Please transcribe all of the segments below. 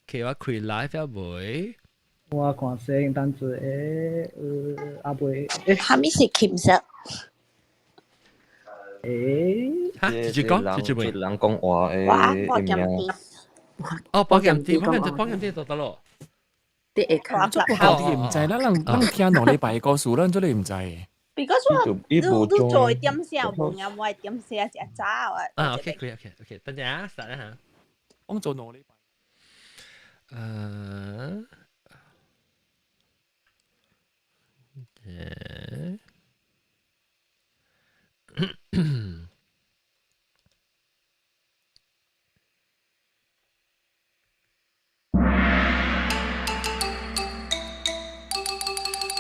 其我開 live 了未？我看先，等陣阿未？蝦米是琴色？嚇，繼續講，繼續問。人講話哇，誒，保險啲。哦，保險啲，保險啲，保險啲就得咯。啲會卡。我啲唔知啦，咱咱聽兩禮拜的故事，咱做你唔知。 Because 我你你做點聲無啱，我點聲誠早啊。啊，OK，可以，OK，OK，等陣啊，實啦嚇。我做兩禮拜。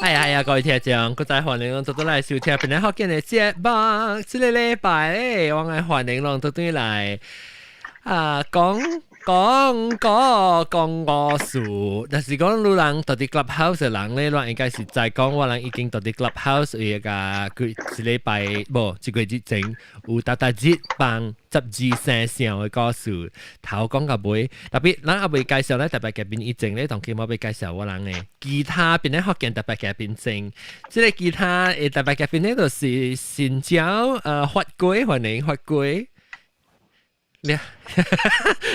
係啊係啊，各位聽眾，閣再歡迎攏倒轉來收聽本來福建的節目。這个禮拜咧，我愛歡迎攏倒轉來啊，講講講講故事，但是講女人到佇 Clubhouse 的人咧，咱應該是知講我人已經到佇 Clubhouse 有一個幾一禮拜，無一個月前有達達日幫十二生肖的故事，頭講到尾，特別咱猶未介紹咧，特別嘉賓以前咧，當今我欲介紹我人的其他邊咧福建特別嘉賓前，這个其他的特別嘉賓咧，就是新椒發哥，歡迎發哥。了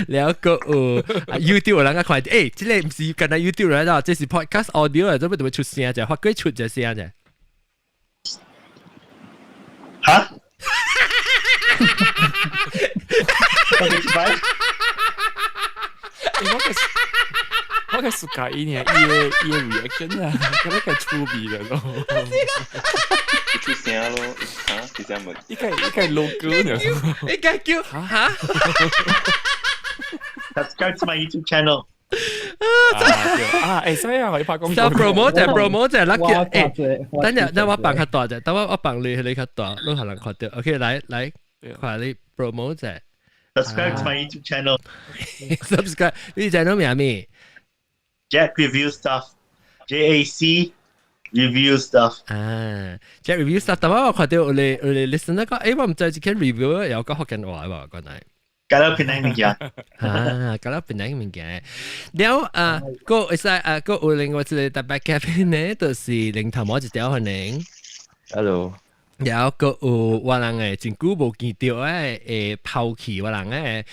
了個有 YouTube 人家看，這个毋是干焦 YouTube 來的，這是 podcast audio 來，做咩特別出聲者？發哥出隻聲者。嚇？我我個我個暑假伊呢，伊个伊个 reaction 啊，嗰個趣味的咯。出聲咯，嚇？是啥物？伊個伊個 logo 呢？伊個叫嚇？Subscribe to my YouTube channel。啊，會使啊，我拍廣告。 promote 者 promote 者，咱叫欸，等陣等我放較大者，等我我放你你較大，你可能看著。OK，來來，看你 promote 者。 Subscribe to my YouTube channel。 Subscribe，你 channel 名咩？Jack Review Stuff，J A C Review Stuff。啊，Jack Review Stuff，但我看著有咧有咧 listen 那個，欸，我毋知這間 review 有講福建話無？原來。加了檳城物件。啊，加了檳城物件。了啊，閣會使啊，閣有另外一个特別嘉賓呢，就是零頭毛一條歡迎。 Hello。了閣有我人的真久無見著的會拋棄我人的，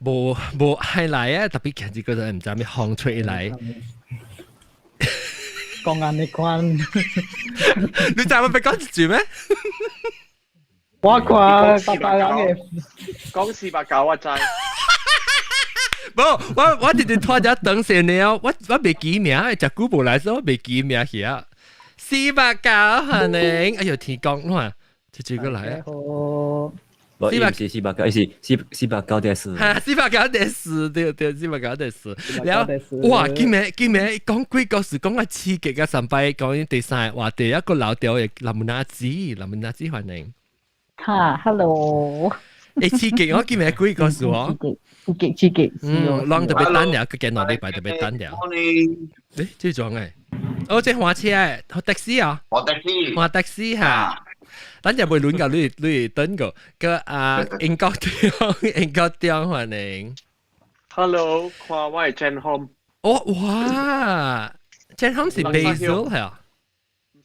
無無愛來啊，特別今日閣毋知啥物風吹來。講按呢款。你知我欲講一句咩？我看大大人的講四百九我知。無，我我直直拖遮長線了，我我袂記名，誠久無來，所以我袂記名去啊。四百九可能，哎呦天公，你看，這這個來啊。無，伊毋是四百九，伊是四四百九點四。哈，四百九點四，對對，四百九點四。了，哇，今暝今暝講鬼故事，講啊刺激啊！上擺講第三個話題，一個老掉的林拿子，林拿子歡迎。哈，hello。欸，刺激！我今暝鬼故事哦。刺激，刺激，嗯，攏特別等了，佢見兩禮拜特別等了。欸，這種誒，哦，這換車的，的士啊。換的士。換的士哈。咱就袂輪到你，你等個個啊，英國中，英國中歡迎。 Hello，看我係 Jen Hom。哦，哇，Jen Hom 是 Basil 係啊？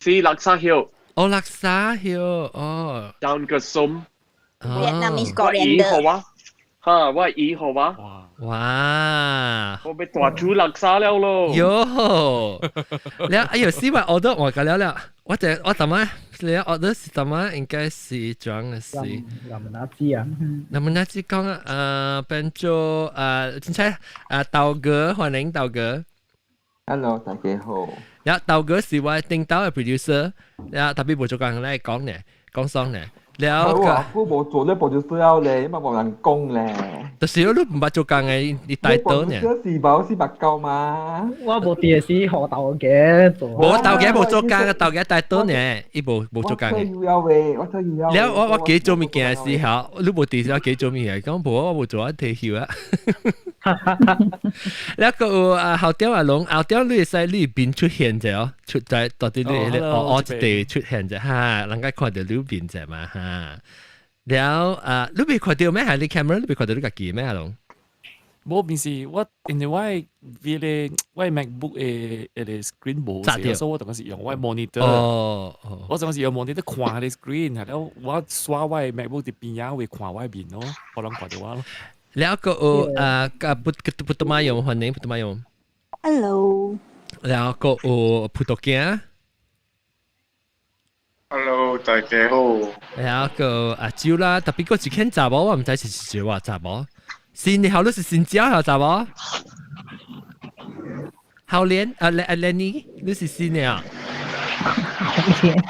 是叻沙葉。哦，叻沙葉，哦。 Daun kesum。 Vietnamese coriander。我二號啊，哈，我係二號啊。哇！我欲大煮叻沙了咯。喲，了哎喲，死話我都換個了了，我這我怎麼你 order 是怎麼應該是裝的是？林拿子啊？林拿子講啊，變做真正啊，豆哥歡迎豆哥。 Hello，大家好。呀，豆哥是我頂頭的 producer，呀，特別無做工來講呢，講爽呢。了我我無做咧 producer 了咧，嘛無人講咧。就是你毋捌做工的，你帶刀呢？是無四百九嘛？我無佇時學豆家做。無豆家無做工嘅，豆家帶刀呢？伊無無做工的。我退休了。了我我記做物件的時候，你無佇時我記做物件，講無我無做啊退休啊。了閣有啊後點阿龍，後點你會使你面出現者哦，出在到底你迄個哦哦一地出現者哈，人家看著你面者嘛哈。了啊，你未看著咩？係你 camera 你未看著你家己咩阿龍？無平時我因為我的個我的 MacBook 的那個 screen 無砸掉所以我當時用我的 monitor。我當時用 monitor 看那個 screen，然後我刷我的 MacBook 佇邊仔位看我的面咯，予人看著我咯。了個有啊，個不不不馬用，歡迎不馬用。 Hello。了個有葡萄鏡。 Hello，大家好。了個阿蕉啦，特別個一間查某，我毋知是是蕉啊查某。新的好，你是新蕉還查某？好蓮啊，阿 Lenny，你是新的啊？好蓮。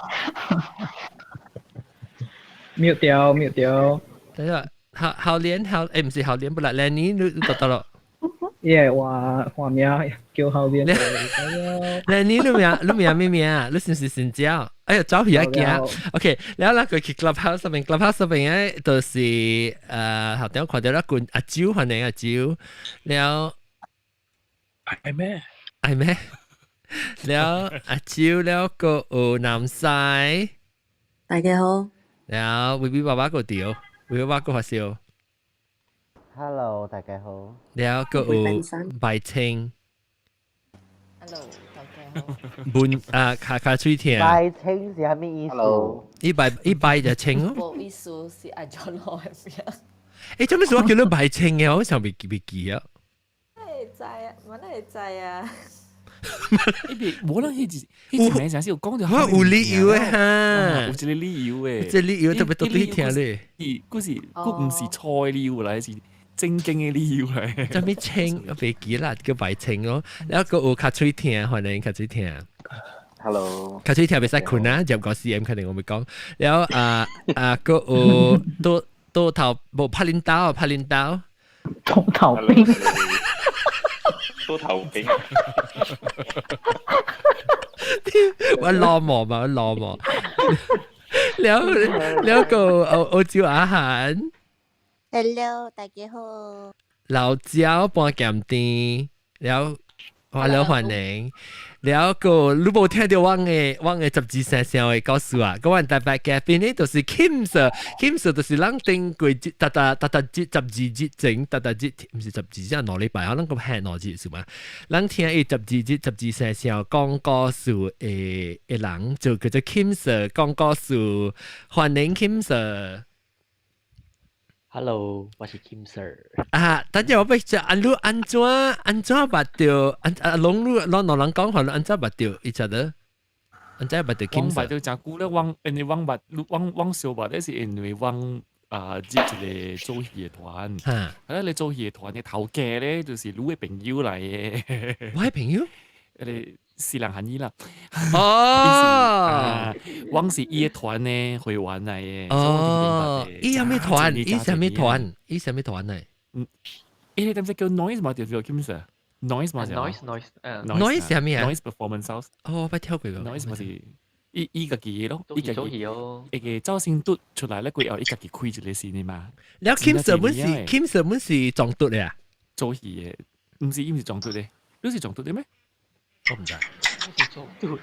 mute 掉，mute 掉。等下，好好蓮好，毋是好蓮，不啦，Lenny，你到到咯。耶，我換名叫後邊。 Lenny，你名咩名啊？你是唔是新蕉？哎呀，走去一驚。OK，然後咧佢去 Clubhouse 上面，Clubhouse 上面咧就是頭頂看到一罐阿蕉，歡迎阿蕉，然後係咩？係咩？然後阿蕉，了個有南西，大家好。然後 V V 爸爸個調，V V 爸爸個發燒。 Hello，大家好。然後個有白青。 Hello，大家好。本啊卡卡喙疼。白青是啥物意思？一拜一拜就青哦。無意思是按怎攞的名？做咩事我叫你白青嘅？我想未記未記啊。會知啊，我哪會知啊？無人彼一彼一名真是有講著，我有理由的哈，有一個理由的。這理由特別多對聽咧。伊閣是閣毋是錯的理由來，是正經的理由來。啥物青我袂記啦，叫白青哦。然後閣有較喙疼，歡迎較喙疼。 Hello。較喙疼袂使睏啊，入個 CM 肯定我會講。然後啊啊，閣有倒倒頭無拍領刀，拍領刀。倒頭兵。多頭兵。我攞毛嘛，我攞毛。了了個澳洲阿涵。 Hello，大家好。老椒半鹹甜，了我了歡迎。了個你無聽著我的十字聲聲的故事啊？嗰阮台北嘉賓呢，就是 Kim Sir，Kim Sir 就是咱頂過節，逐逐逐逐節12日前，逐逐日毋是12日，兩禮拜，可能個係兩日是嘛？咱聽伊十二日十字聲聲講故事的人，就叫做 Kim Sir 講故事，歡迎 Kim Sir。 Hello，我是 Kim Sir。啊，等陣我欲問按你按怎按怎捌著按啊攏你攏兩人講話，按怎捌著伊只的，按怎捌著 Kim 捌 Sir？著誠久了，阮因為阮捌，阮阮相捌咧是因為阮啊入一個做戲的團，啊，你做戲的團的頭家咧就是你的朋友來的。我的朋友？彼個是人韓語啦。哦，阮是伊的團的會員來的。哦，伊啥物團？伊啥物團？伊啥物團呢？嗯，伊個點說叫 noise 嘛？對對，叫咩事？noise 嘛？noise noise， noise 啥物啊？noise performance house。哦，我捌聽過個。 noise 嘛是伊家己的咯，伊家己哦。伊個走先拄出來咧，過後伊家己開一個新的嘛。了 Kim Sir 本是 Kim Sir 本是藏獨的啊？做戲的，毋是伊毋是藏獨的，你是藏獨的咩？我毋知。我是藏獨。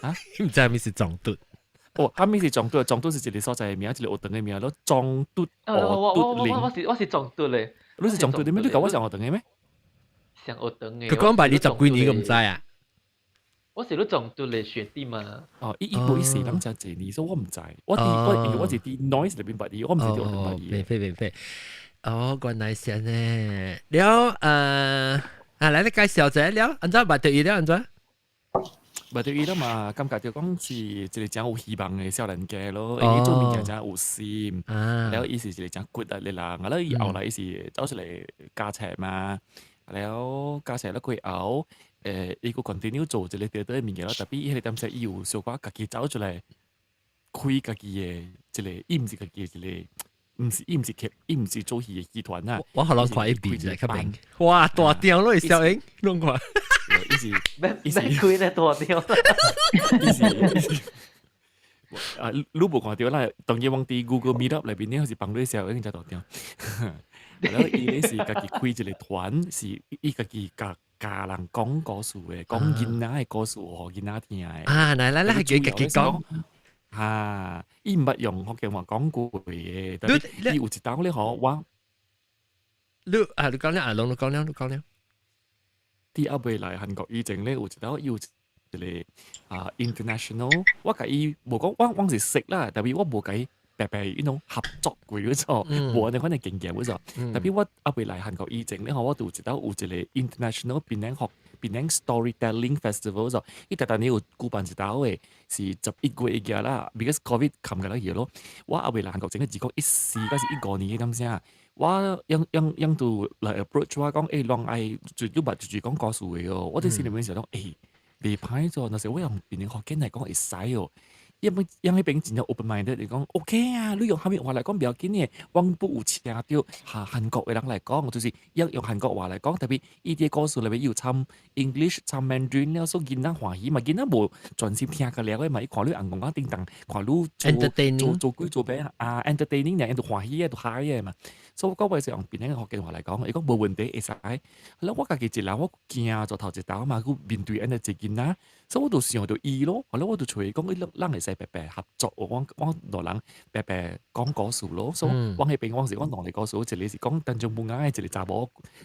啊？毋知啥物是藏獨？哦，啥物是藏獨？藏獨是一個所在的名，一個學堂的名咯。藏獨我我我我我是我是藏獨的。你是藏獨的咩？你共我上學堂的咩？上學堂的。佢講白你十幾年都毋知啊？我是你藏獨的學弟嘛。哦，伊伊無伊是人誠濟年，所以我毋知。我佇我因為我是佇 noise 內面捌伊，我毋是佇學堂捌伊。明白明白。哦，原來是按呢。了，啊，來你介紹一下了，按怎捌著伊了？按怎？捌著伊了嘛，感覺著講是一個誠有希望的少年家咯。伊做物件誠有心，了伊是一個誠骨力的人，啊了伊後來伊是走出來加冊嘛，了加冊了過後，伊閣 continue 做一個短短的物件咯。特別伊彼個點說，伊有小可家己走出來開家己的一個，伊毋是家己的一個。毋是，伊毋是劇，伊毋是做戲的劇團啊！我予人看伊面就較明。哇，大張攏會小英，攏看。伊是，伊是開咧大張。伊是，伊是。啊，你無看著啦？當伊往佇 Google Meet 內面，你是幫你小英才大張。然後伊咧是家己開一個團，是伊家己共教人講故事的，講囡仔的故事，予囡仔聽的。啊，來來來，家己講。啊！伊毋捌用福建話講過的，但是伊有一當咧予我，你啊，你講了，阿龍，你講了，你講了。啲阿未來韓國以前咧，有一道有一個啊 international，我共伊無講，我是識啦，但係我無共伊白白 you know 合作過嗰種，無按呢款的經驗嗰種。特別我猶未來韓國以前咧，我就有一道有一個 international 檳城學檳城 storytelling festival 就，伊逐逐年有舉辦一道的，是11月嘅啦，because covid 冚個落去咯。我猶未來韓國前個2014還是15年嘅點聲。我樣樣樣都來 approach 我講，欸，攏愛就你捌就是講故事的哦。我佇心裡面想講，欸，袂歹做，若是我用檳城福建來講會使哦。因為因彼邊真正 open minded，伊講 OK 啊，你用啥物話來講不要緊的，阮不有請著韓國的人來講，就是用韓國話來講，特別伊佇故事內面有摻 English 摻 Mandarin 了，所以囡仔歡喜嘛，囡仔無專心聽個了的嘛，伊看你紅戇仔叮當，看你做做做鬼做咩啊，entertaining 爾，𪜶就歡喜的，就 high 的嘛。所以我講話是用檳城福建話來講，伊講無問題會使。了我家己一人我驚做頭一道嘛，閣面對按呢一個囡仔，所以我就想著伊咯，後來我就揣伊講，伊咱會使白白合作，我兩人白白講故事咯。所以我彼邊我是講兩個故事，一個是講陳忠本仔的，一個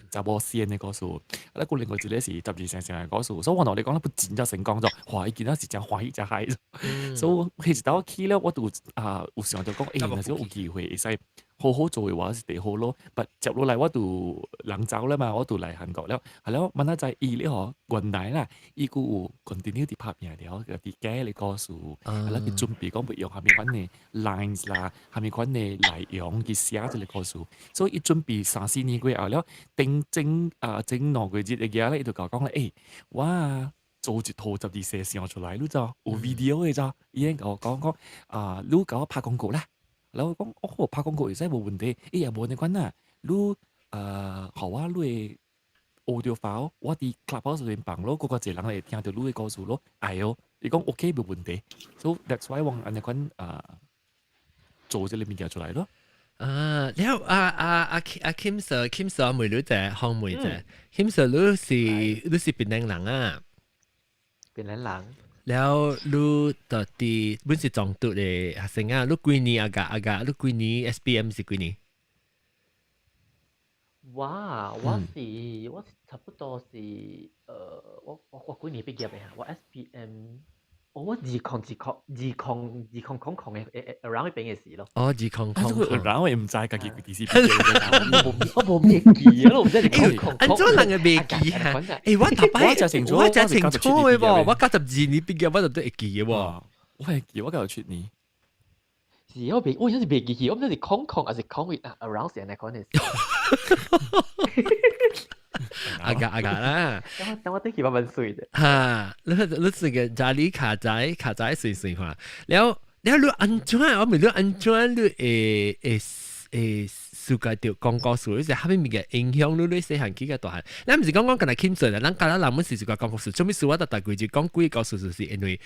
查某仙的故事，啊，閣另外一個是十二生肖的故事。所以我同你講，不真正成功咗，哇！伊囡仔是誠歡喜誠 high。所以我彼一道去了，我就啊有想著講，欸，若是有機會會使好好做的話是第好咯。但接落來我就人走了嘛，我就來韓國了。係了，問仔知伊咧吼，原來啦，伊閣有 continue 佇拍拼了，佇寫咧故事，係啦，佢準備講欲用啥物款的 lines 啦，啥物款的內容去寫這個故事。所以伊準備三四年過後了，頂整啊整兩個月的嘢咧，伊就共我講咧，欸，我做一套十二生肖出來，你知有 video 的知？伊已經共我講講啊，你共我拍廣告啦。然後我講哦，拍廣告會使無問題，伊也無按呢款啊。你予我你的 audio file，我佇 Clubhouse 裡面放咯，閣較濟人會聽著你的故事咯。會哦，伊講 OK 無問題。So that's why 我按呢款啊做這個物件出來咯。啊，了啊啊啊阿 Kim Sir Kim Sir 問你者，訪問者，Kim Sir 你是檳城人啊？檳城人。了你到底本是中讀的學生啊？你幾年啊？個啊個？你幾年 SPM 是幾年？我是差不多是我幾年畢業的啊？我 SPM 我2020 2000的 around 彼邊的時咯。哦，二空空。這個 around 我毋知家己幾時畢業。我無袂記啊，我毋知是空空。按怎人會袂記啊？欸，我頭擺我誠清楚，我誠清楚的噃，我92年畢業，我就都會記的喎。我會記，我97年。是我袂，我有時袂記起，我毋知是空空還是空啊，around 是按呢款的。阿個阿個啦，等我等去慢慢水的。哈，你是個家裡卡仔卡仔水水話，了了你按怎？我問你按怎？你會暑假著講故事，你是啥物物件影響你？你細漢起個大漢，咱毋是講講干焦 Kim Sir 啦，咱敢若人們是是個講故事，做咩事我逐逐幾日講幾個故事，就是因為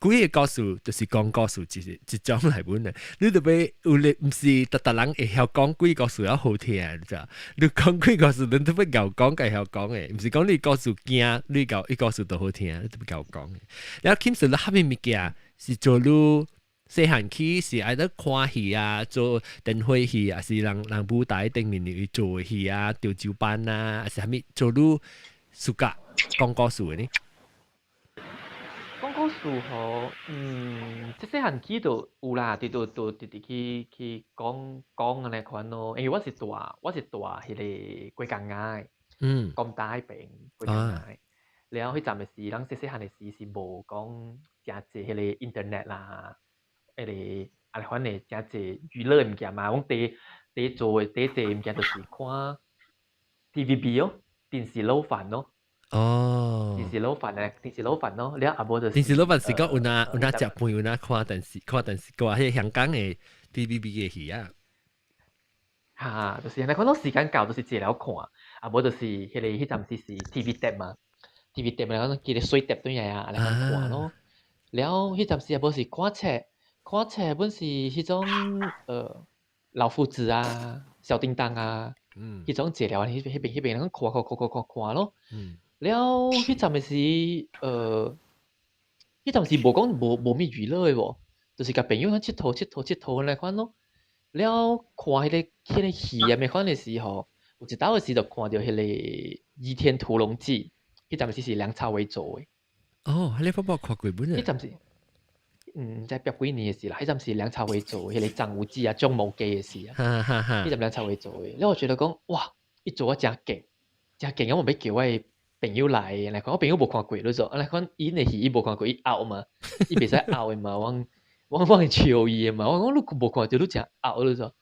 幾個故事就是講故事，一一種來本的。你著欲有咧，毋是逐逐人會曉講幾個故事猶好聽，你知？你講幾個故事，你都欲𠢕講，才會曉講的，毋是講你故事驚，你𠢕伊故事都好聽，你都欲𠢕講的。了 Kim Sir 你啥物物件是做你細漢起是愛得看戲啊，做燈會戲啊，是人舞台頂面去做戲啊，潮州班啊，還是啥物做你 suka 講故事的呢？講故事吼，這細漢起就有啦，佇都直直去講講按呢款咯。因為我是住彼個雞公仔的，江大彼邊雞公仔。了彼陣的時，咱細細漢的時是無講誠濟彼個 internet 啦，彼個按呢款的誠濟娛樂的物件嘛。阮第做的第濟物件就是看 TVB 哦，電視撈飯咯。電視撈飯咧，電視撈飯咯，了啊無就是電視撈飯是講有哪有哪食飯有哪看電視看電視，看彼個香港的 TVB 的戲啊。哈，就是按呢款，時間到就是坐了看，啊無就是彼個彼陣時是 TV 碟嘛，TV 碟來講記得水碟轉來啊，按呢款看咯。了彼陣時也無是看冊，看冊本是彼種老夫子啊、小叮當啊，彼種坐了彼邊人看看看看看看咯。了彼陣的時，彼陣時無講無物娛樂的無，就是共朋友佚佗佚佗佚佗按呢款咯。了看彼個戲按呢款的時候，有一道時就看著彼个《倚天屠龍記》，彼陣時是梁朝偉做的。哦，你寶寶看過本啊？彼陣時，嗯，毋知百幾年的事啦。彼陣時梁朝偉做彼个張無忌啊、張無忌的事啊。彼陣梁朝偉做的，了我覺得講，哇，伊做啊誠勁，誠勁，我欲叫我的朋友來，來看我朋友無看過，你做，來看伊的戲伊無看過，伊拗嘛，伊袂使拗的嘛，我會笑伊的嘛，我講你無看著你誠拗你做，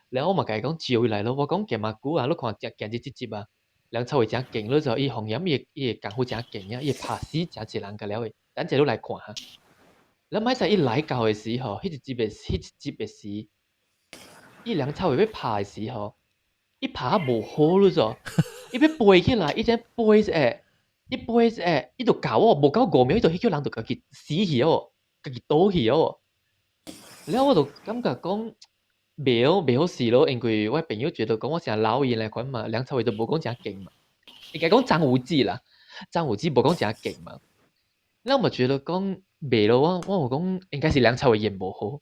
了我嘛共伊講招伊來咯，我講行嘛久啊，你看行這集啊，梁朝偉誠勁，你做伊紅顏伊的功夫誠勁啊，伊會拍死誠濟人個了的，等者你來看哈。了莫使伊來到的時候，彼一集的時，伊梁朝偉欲拍的時候，伊拍啊無好你做，伊欲飛起來，伊才飛一下，伊飛一下，伊就咬我，無夠5秒，伊就彼個人就家己死去哦，家己倒去哦。了我就感覺講袂好勢咯，因為我朋友覺得講我誠老伊來款嘛，梁朝偉就無講誠勁嘛，應該講張無忌啦，張無忌無講誠勁嘛。了我嘛覺得講袂咯，我有講應該是梁朝偉演無好，毋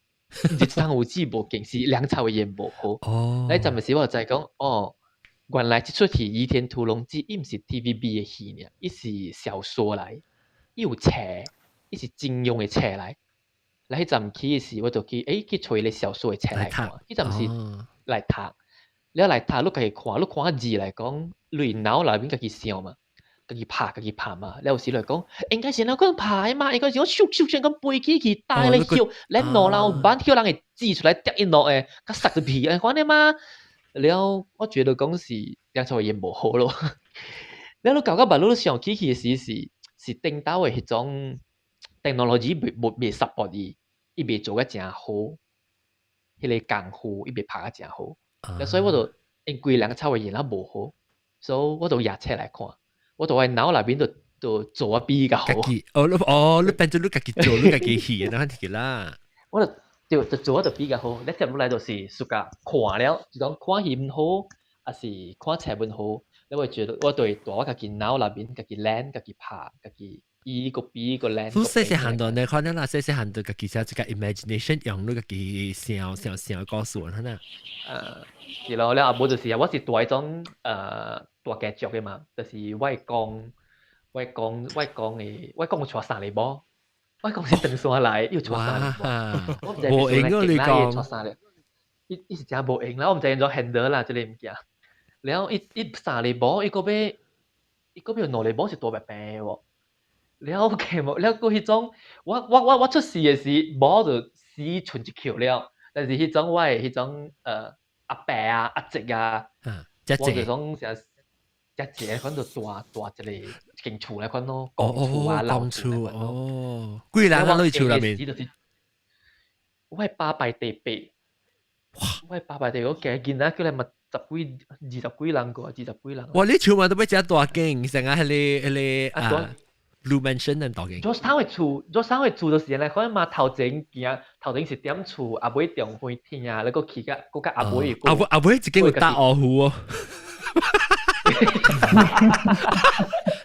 是張無忌無勁，是梁朝偉演無好。來陣時我就知講，哦，原來這齣戲《倚天屠龍記》伊毋是 TVB 的戲爾，伊是小說來，伊有冊，伊是金庸的冊來。來彼陣去的時，我就去，去揣个小說的冊來看。彼陣是來讀，了來讀，你家己看，你看字來講，你腦內面家己想嘛，家己拍，家己拍嘛。了有時來講，應該是按怎拍的嘛，應該是我咻咻聲咁飛起去，打咧跳，咧兩人板跳人會指出來，跌一落的，佮塞入去，按款的嘛。了，我覺得講是梁朝偉演無好咯。了你搞到目你想起去的時是頂頭的彼種 technology 未無未 support 伊。伊袂做甲誠好，彼个功夫伊袂拍甲誠好，所以我就因規梁朝偉演啊無好，所以我就掖冊來看，我就我腦內面就做啊比較好。哦，你哦，你變做你家己做，你家己戲，那樣啦。我就做啊就比較好，你接落來就是暑假看了，就講看戲毋好，抑是看冊毋好，你會覺得我對大我家己腦內面家己練，家己拍，家己。伊個比個靚。你細細漢就你可能啦，細細漢就家己寫這個 imagination 用你家己想想想故事，可能。是咯，了後無就是我是大彼種大家族的嘛，就是我外公的，外公有娶三个某，外公是唐山來，伊有娶三个某。我毋知無閒哦，你講。娶三个，伊是誠無閒啦，我毋知按怎 handle 啦，這个物件。了伊三个某，伊閣欲兩个某是大伯伯喎。了 OK 無？了閣彼種，我出世的時，某就死剩一扣了。但是彼種我的彼種阿伯啊、阿叔啊，我就講成一個款就大大一個一間厝來款咯，公厝啊、老厝哦，幾人啊？你厝內面？我爸排第八，哇！我爸排第，我加囡仔叫來嘛十幾、二十幾人個，二十幾人。哇！你厝嘛都欲誠大間，成個彼个彼个啊。Blue Mansion 恁大間。做三個厝就是來看嘛，頭前行，頭前是點厝，後尾中花廳啊，你閣去甲閣較後尾。後尾一間有搭鱷魚哦。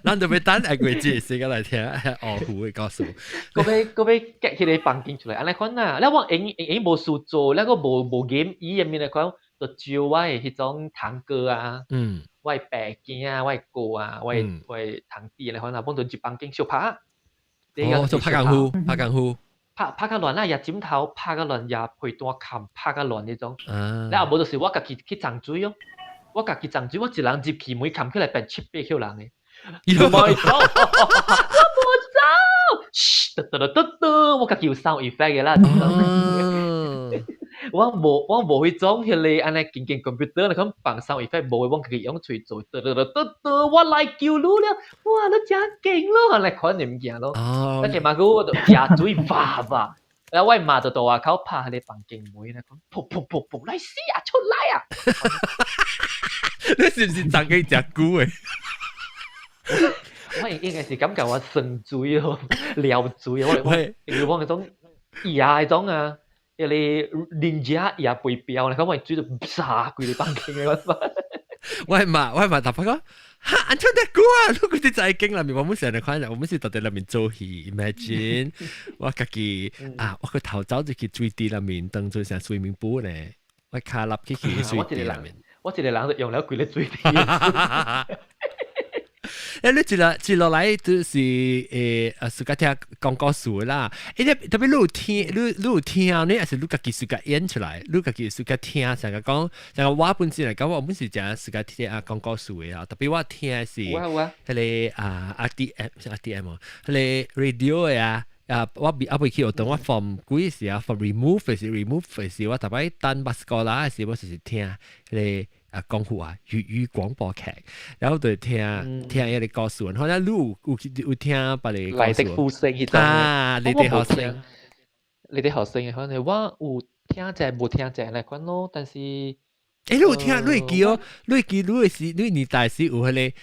咱就欲等下個節時間來聽鱷魚的故事。閣欲結彼个房間出來，按呢款啊，了我閒閒無事做，了閣無無 game 伊的面來看，就招我的彼種堂哥啊。我的爸囝啊，我的哥啊，我的堂弟來款啊，阮就入房間相拍。哦，做拍功夫，拍功夫。拍甲亂啊，攑枕頭，拍甲亂，攑被單冚，拍甲亂彼種。了後無就是我家己去沖水哦，我家己沖水，我一人入去門冚起來變七八口人的。無走，我無走，噓，嘟嘟嘟嘟，我家己有 sound effect 的啦。我無彼種彼个按呢堅堅 computer 來講放 sound effect 無的，我家己用喙做，嘟嘟嘟嘟嘟，我來救你了，哇，你誠勁咯，按呢款的物件咯。那起碼我就食水哇哇，然後我媽就佇外口拍彼个房間門，來講，噗噗噗噗，來死啊，出來啊！你是毋是昨昏食久的？我應該是感覺我酸水咯，撩水，我彼種野彼種啊。彼个 ninja 也飛鏢，你看我水就灑規個房間的我。我媽逐擺講，哈，按怎遮久啊？你規日在間內面，我們成日看，我們是佇佇內面做戲，imagine 我家己啊，我個頭走入去水池內面，當做成 swimming pool 咧，我跤立去去水池內面。我一個人就用了規個水滴。誒，你接落接落來就是自家聽講故事啦。誒，特別你有聽，你有聽，你還是你家己自家演出來，你家己自家聽，成個講，成個我本身來講，我本是誠自家聽啊講故事的啊。特別我聽的是，彼個啊 RTM RTM 哦，彼個 radio 的啊。啊，我未啊未去學堂，我 form 幾時啊？form remove 時 remove 時，我逐擺等巴士過來時，我就是聽彼個。啊，講話啊，粵語廣播劇，然後就聽聽彼個故事，好像你有聽別個來的呼聲彼種啊，你的學生，你的學生嘅可能我有聽者無聽者來款咯，但是，欸，你有聽？你會記哦？你會記？你會是？你年代時有彼個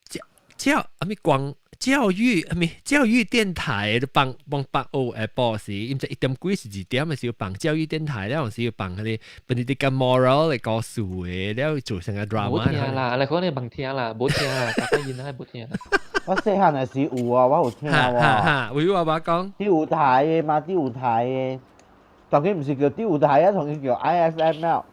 教教啊物廣教育啊物教育電台放放北澳下晡時，毋知1點幾是2點的時候放教育電台，了有時有放彼個本地啲 moral 的故事的，了做成個 drama。無聽啦，來講你茫聽啦，無聽啦，大家囡仔無聽。我細漢的時有啊，我有聽喎。哈哈，有我爸講。第五台的嘛，第五台的，當佢毋是叫第五台啊，當佢叫 IFM 了。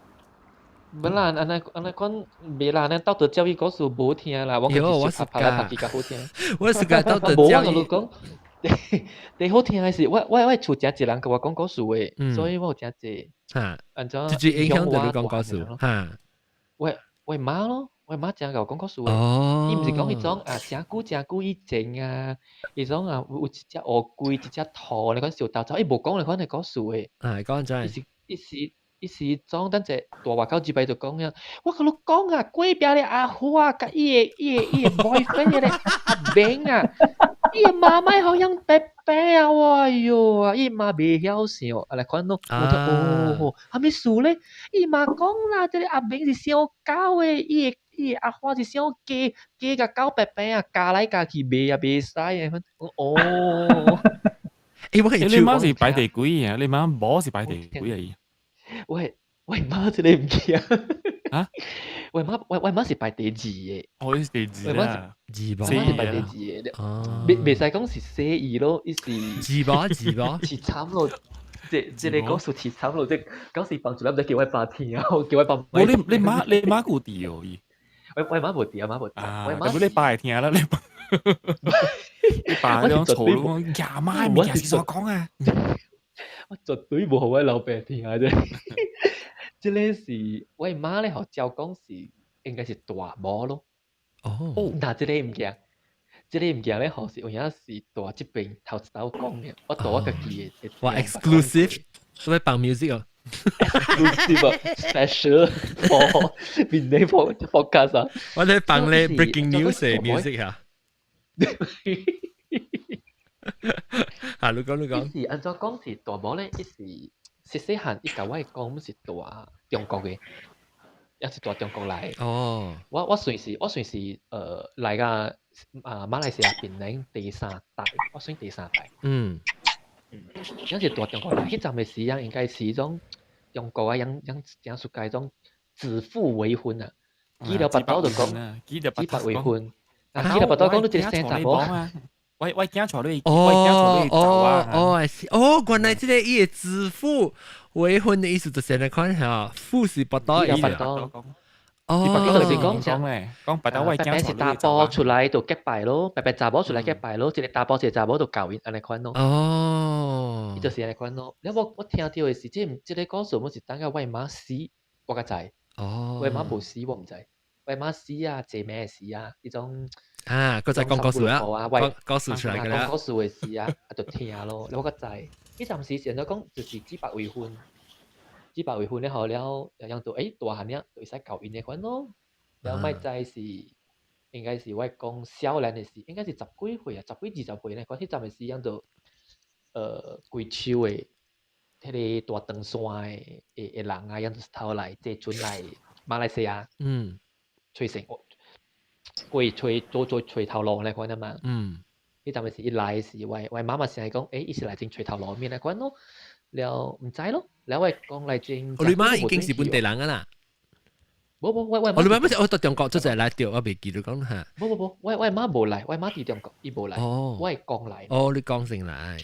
本來按呢按呢講袂啦，按呢道德教育故事無聽啦，我我是拍來拍去較好聽。我是講道德教育。無我講，最好聽的是我厝誠濟人共我講故事的，所以我有誠濟。哈，按怎直接影響到你講故事。哈，我媽咯，我媽誠共我講故事的。哦。伊毋是講彼種啊，誠久誠久以前啊，彼種啊有一隻烏龜，一隻兔，你講小豆走，伊無講你款的故事的。啊，講真。伊是伊是。伊是種等者大外口入來就講呀，我共你講啊，隔壁的阿花佮伊的 boyfriend 彼個阿明啊，伊的媽媽好像白白啊，哎喲啊，伊媽袂曉想，啊來看喏，我就哦，啥物事咧？伊媽講啦，這個阿明是傷狗的，伊的阿花是傷雞，雞共狗白白啊，咬來咬去袂啊袂使的，哦。欸，我你媽是排第幾啊？你媽無是排第幾啊？我媽這個毋記啊！啊？我媽是排第二的。哦，伊是第二啦。二我媽是排第二的。袂使講是細二咯，伊是二無二無，悽慘咯！這個故事悽慘咯，這講是幫助咱，毋知叫我爸聽啊，叫我爸。無你媽有佇哦伊。我媽無佇啊，媽無佇。啊，咁你爸會聽啦，你爸。你爸種嘈咯，呀媽，物件是怎講啊？我絕對無予我老爸聽啊！這，這個是我媽咧，予照講是應該是大某咯。哦，若這個物件，這個物件咧，予是有影是大這邊頭一頭講的，我大我家己的。哇，exclusive，做咩放 music 哦？exclusive special for 邊啲 podcast 啊？我咧放咧 breaking news 的 music 啊。啊，你講你講。伊是按怎講是大某咧？伊是細細漢，伊共我講是蹛中國的，也是蹛中國來。哦。我算是來個啊馬來西亞檳城第三代，我算第三代。也是蹛中國來，彼陣的時陣應該是種中國啊，養養誠出界種指腹為婚啊，指了腹肚就講，指腹為婚，啊，指了腹肚講你一個生查某。我囝娶你，我囝娶你走啊！哦哦，原來這個伊的指腹為婚的意思就是按呢款嚇，腹是腹肚的意思。哦，就是講講咧，講腹肚我囝是查埔出來就結拜咯，白白查某出來結拜咯，一個查埔一個查某就交𪜶按呢款咯。哦，伊就是按呢款咯。了我聽著的是，這個故事，我是等到我媽死，我才知。哦，我媽無死，我毋知。我媽死啊，坐命的時啊，彼種。啊，閣再講故事啊，講故事出來㗎啦。講故事的時啊，啊就聽咯，我才知。彼陣時是按怎講，就是指腹為婚，指腹為婚了後了，樣就大漢了，就會使交𪜶的款咯。了莫知是應該是我講少年的時，應該是十幾歲啊，十幾二十歲呢。款彼陣的時，樣就貴州的彼個大長山的人啊，樣就是頭來坐船來馬來西亞，揣生活。過揣做做揣頭路來款啊嘛。彼陣時伊來時，我媽媽成日講，伊是來種揣頭路面來款咯，了毋知咯，了我講來種。哦，你媽已經是本地人啊啦。無無，我哦，你媽不是我到中國做陣來著，我袂記得講嚇。無無無，我媽無來，我媽佇中國，伊無來。哦。我公來。哦，你公先來。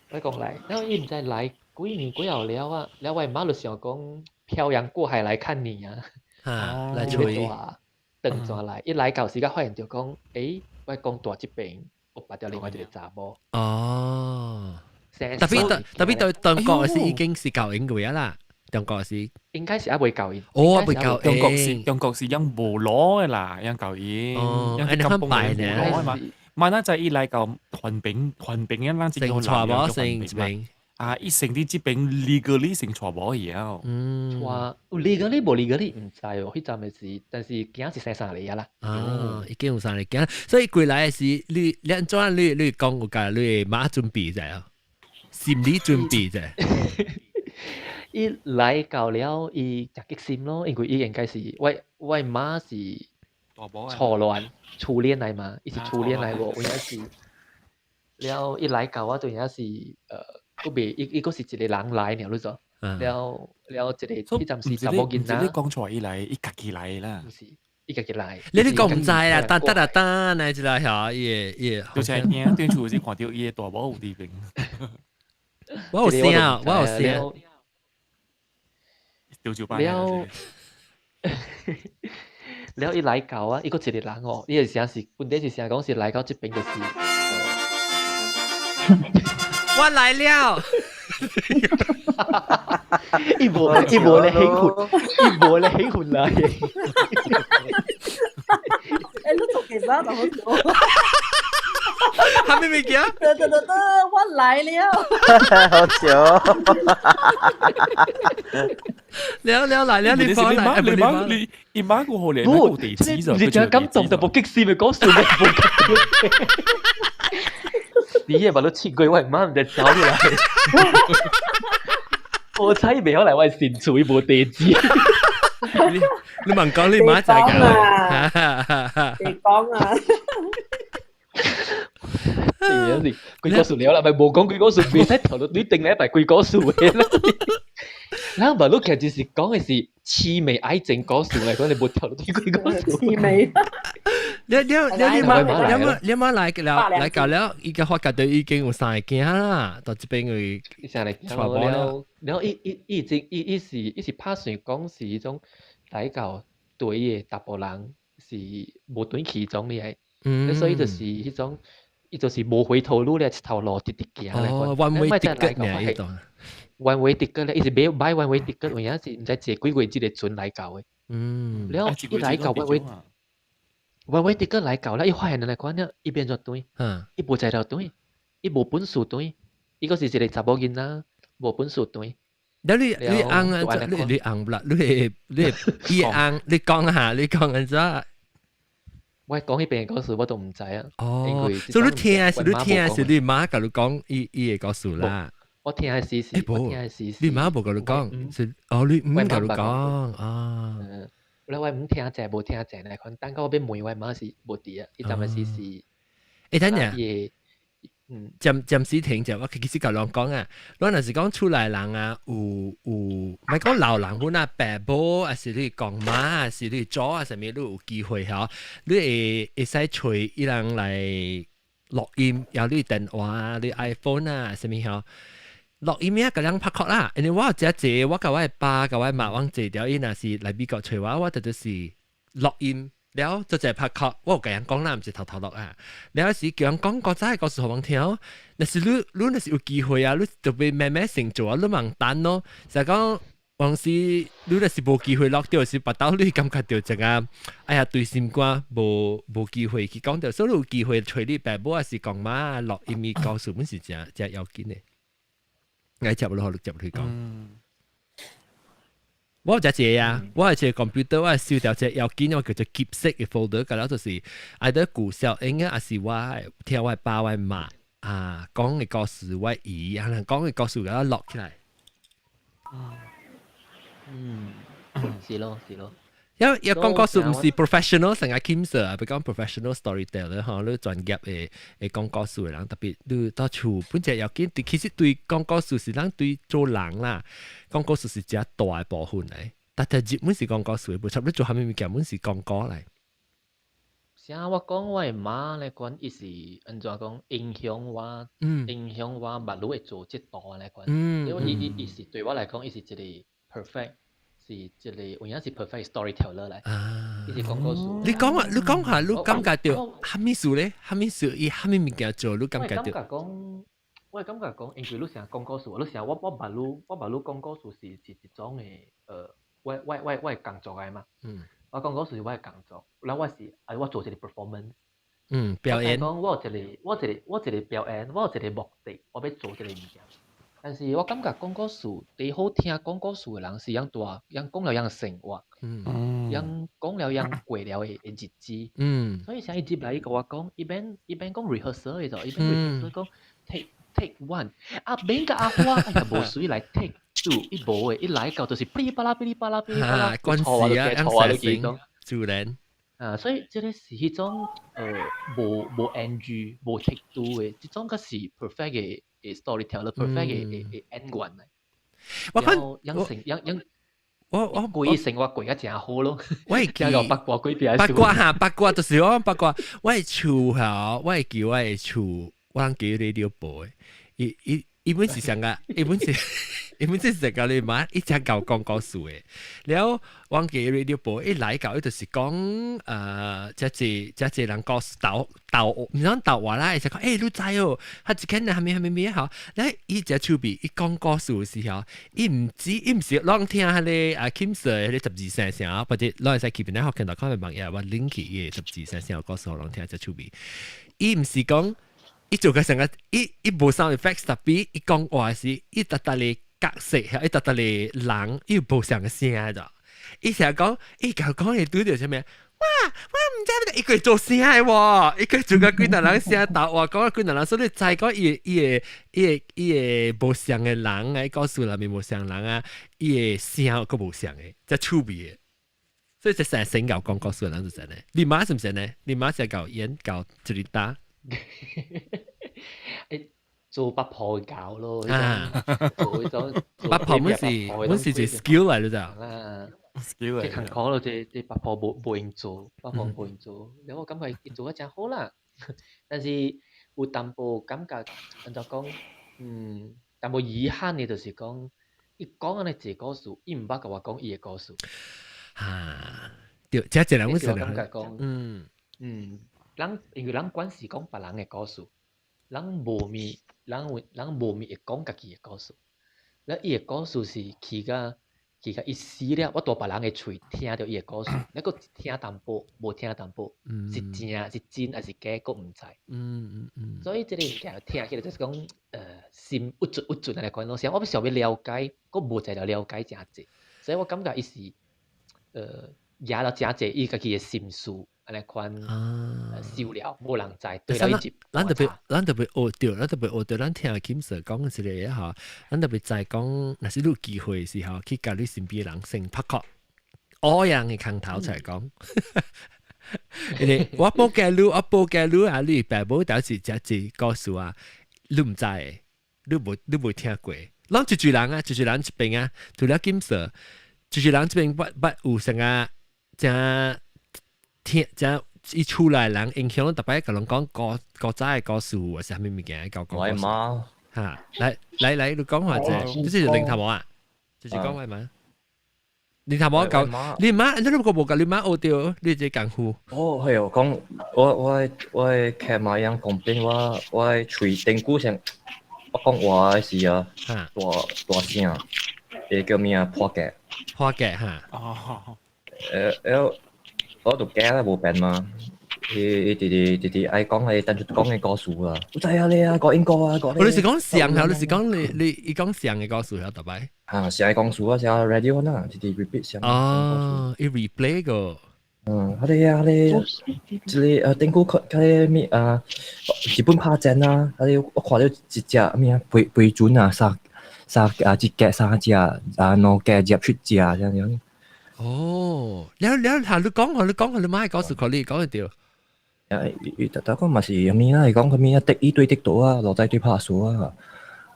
我公來，了伊毋知來幾年幾後了啊，了我媽就想講漂洋過海來看你啊。嚇，來揣轉轉來，伊來到時才發現著講，欸，我講大這邊，我捌著另外一個查某。哦，特別特別對中國是已經是教英語啦，中國是應該是還未教因。哦，未教。中國是用無攞的啦，用教因，用金牌呢嘛。萬那就伊來到環境環境一咱成娶某成這邊。啊！伊成佇這邊 legally 成娶某去了。嗯。娶有 legally 無 legally 毋知哦，彼陣的是，但是囝是生三個啊啦。啊，已經有三個囝，所以過來的時，你你按怎你你講有共你媽準備者啊？心理準備者。伊來到了，伊誠激心咯，因為伊應該是我我媽是初戀初戀來嘛，伊是初戀來無，有影是。了伊來到我就影是閣袂伊伊閣是一個人來爾，你知？了了一個彼陣時查某囡仔。你講出來伊來，伊家己來啦。毋是，伊家己來。你你講毋知啦，等等啊等，來一下嚇，伊個伊個。就是聽對厝時看著伊个大某有佇邊。我有聲，我有聲。丟酒吧。了了，伊來到啊，伊閣一個人哦，伊個聲是本底是聲講是來到這邊就是。我來了，伊無伊無咧興奮，伊無咧興奮啦。欸，你做其啥就好笑。啥物物件？得得得得，我來了。好笑。了了來了，你放來，你媽你伊媽個好咧，冇地址就。你真感動就無激死咪講笑咩？無感動。你也把都切過，我媽毋知走出來。我猜袂曉來我新厝，伊無地址。你你問講你媽就係㗎。你講啊！是啊是，鬼故事了啦，咪無講鬼故事，袂使頭路你定禮拜鬼故事的啦。咱無你其實是講的是痴眉愛情故事來講，你無頭路對鬼故事。痴眉。你你你你媽你媽你媽來了來到了，伊個發覺到已經有三個囝啦，到這邊去三個囝了。了伊伊伊已經伊伊是伊是拍算講是彼種來到對的查埔人是無轉去種的，所以就是彼種。伊就是無回頭路咧，一頭路直直行咧。哦，one way ticket 呢？彼段。 one way ticket 咧，伊是買買 one way ticket，有影是毋知坐幾月這個船來到的。了，伊來到 one way one way ticket 來到了，伊發現來講了，伊變做轉，伊無才調轉，伊無本事轉，伊閣是一個查某囡仔，無本事轉。了你你翁啊，你你翁啦，你你伊翁，你講下，你講按怎？我講彼邊的故事我都毋知啊。哦，所以你聽是你聽是你媽共你講伊伊的故事啦。我聽的是是，我聽的是你媽無共你講，是哦你毋共你講啊。我我毋聽者無聽者來款，等到我欲問我媽是無佇啊，伊當時是。欸，等下。暫暫時停者，我其實共人講啊，我若是講厝內人啊，有有，莫講老人款啊，爸母，抑是你公媽，抑是你祖啊，啥物，你有機會吼，你會會使揣伊人來錄音，猶你電話、你 iPhone 啊，啥物吼，錄音啊，共人拍 call 啦。因為我有遮濟，我共我的爸、共我的媽，阮坐著，伊若是來美國揣我，我就就是錄音。了就一拍 call，我有共人講啦，毋是偷偷錄啊。了時叫人講古早的故事予阮聽，若是你你若是有機會啊，你就欲慢慢成做啊，你茫等咯。就講往時你若是無機會錄著，是腹肚你感覺著這個，哎呀對心肝無無機會去講著，所以你有機會揣你爸母抑是公媽錄音的故事，阮是誠誠要緊的。來接落去，接落去講。我有一個啊，我有一個 computer，我收著一個要緊，我叫做 keepsake 的 folder，佮了就是愛得舊小英啊，抑是我聽我爸我媽啊講的故事，我姨啊講的故事，共我錄起來。嗯，是咯，是咯。因為講故事毋是 professional 成個 Kim Sir 啊，欲講 professional storyteller 吼，你專業的會講故事的人，特別你到厝本只要緊，其實對講故事是咱對做人啦，講故事是誠大的部分來。但係日本是講故事的，無差你做啥物物件，本是講故來。啥？我講我的媽來講，伊是按怎講影響我，影響我捌愈會做這道來講。因為伊伊伊是對我來講，伊是一個 perfect。是一個有影是 perfect storyteller 來。啊！伊是講故事。你講啊，你講下，你感覺著啥物事咧？啥物事？伊啥物物件做？你感覺著？我感覺講，我感覺講，因為你成日講故事，你成日我捌你講故事是一種的，我的工作來嘛。我講故事是我的工作，然後我是啊，我做一個 performance。表演。講我有一個，我一個表演，我有一個目的，我欲做這個物件。但是我感覺講故事，最好聽講故事的人是樣大，樣講了樣生活，樣講了樣過了的日子。所以像伊入來，伊共我講，伊免講 rehearsal 的就，伊免 rehearsal 講 take one，啊免共阿花，哎呀無水來 take two，伊無的，伊來到就是噼里啪啦噼里啪啦噼里啪啦，關係啊，錯啊，你記自然。啊，所以這個是彼種無 NG 無 take two 的，這種閣是 perfect 的 storyteller perfect 的演員來。我看養成養養，我規生活過得誠好咯。我會記八卦幾遍。八卦哈，八卦就是我八卦。我的厝吼，我會記我的厝，我通記 radio 播的。伊本是啥個？伊本是成個你媽一直教講故事的。了我記 radio 播一來到，伊就是講這人講鬥鬥，毋是講鬥話啦，伊就講欸，你知哦，他一間啥物啥物物吼，了伊隻手臂伊講故事的時候，伊毋知伊毋是攏聽彼个啊 Kim Sir 彼個十二生肖，或者攏會使去邊咧學見到看網頁，我 link 去伊個十二生肖故事，攏聽隻手臂。伊毋是講。伊做個成個，伊無 sound effects 特別，伊講話時，伊特特咧角色，伊特特咧人，伊無相個聲咋。伊成日講，伊講講會拄著啥物？哇！我毋知伊個做聲的喎，伊個做個幾若人聲豆話講幾若人，所以知講伊個無相的人啊，故事內面無相人啊，伊個聲閣無相的，才趣味的。所以這成成𠢕講故事的人就是按呢。你媽是毋是按呢？你媽是𠢕演𠢕一日打？做八婆教咯，做彼種八婆本是一個 skill 來的咋？啦，skill 這艱苦咯，這八婆無閒做，八婆無閒做，然後我感覺伊做得誠好啦，但是有淡薄感覺，按怎講，淡薄遺憾的就是講，伊講按呢一個故事，伊毋捌共我講伊的故事。哈，對，這一人我感覺講，咱因為咱慣是講別人的故事，咱無咪，咱無咪會講家己的故事。了伊的故事是去甲伊死了，我佇別人的喙聽著伊的故事，你閣聽淡薄，無聽淡薄，是正是真還是假，閣毋知。所以這個物件聽起來就是講，心鬱卒鬱卒按呢款咯。像我欲想欲了解，閣無才調了解誠濟，所以我感覺伊是，攑了誠濟伊家己的心事。按呢款收了，無人知。對了，伊咱特別學著，咱特別學著，咱聽 Kim Sir 講一個吼，咱特別知講，若是你有機會的時候，去共你身邊的人先拍殼，學樣的空頭出來講。因為我報給你，我報給你啊，你爸母倒是誠濟故事啊，你毋知的，你無聽過。攏一濟人啊，一濟人這邊啊，除了 Kim Sir，一濟人這邊捌有啥個誠。聽這伊厝內人影響，逐擺共人講古古早的故事，或是啥物物件，講講。我媽哈，來來來，你講下者，這是零頭毛啊，就是講我媽。你頭毛講，你媽，你如果無共你媽學著，你這功夫。哦，係哦，講我劇嘛樣講變我喙頂久先，我講話時啊，大大聲，會叫咩啊？破格。破格哈。哦。我就驚啦，無變嘛。伊直直直直愛講係單純講嘅故事啊。我知啊，你啊，講英國啊，講。你是講上啊？你是講你伊講上嘅故事啊？逐擺。啊，上嘅故事啊，上 radio 呐，直直 repeat 上。哦，伊 replay 個。嗯，佢哋啊，你這個頂久佢佢咩啊？日本拍戰啊，佢哋我看到一隻咩啊，飛船啊，三三啊一架三隻啊，兩架入出隻這樣。哦，了了下你講，你講，你媽講是可你講得對。啊，伊特特講嘛是啥物啊？伊講啥物啊？敵伊對敵多啊，落在對拍輸啊。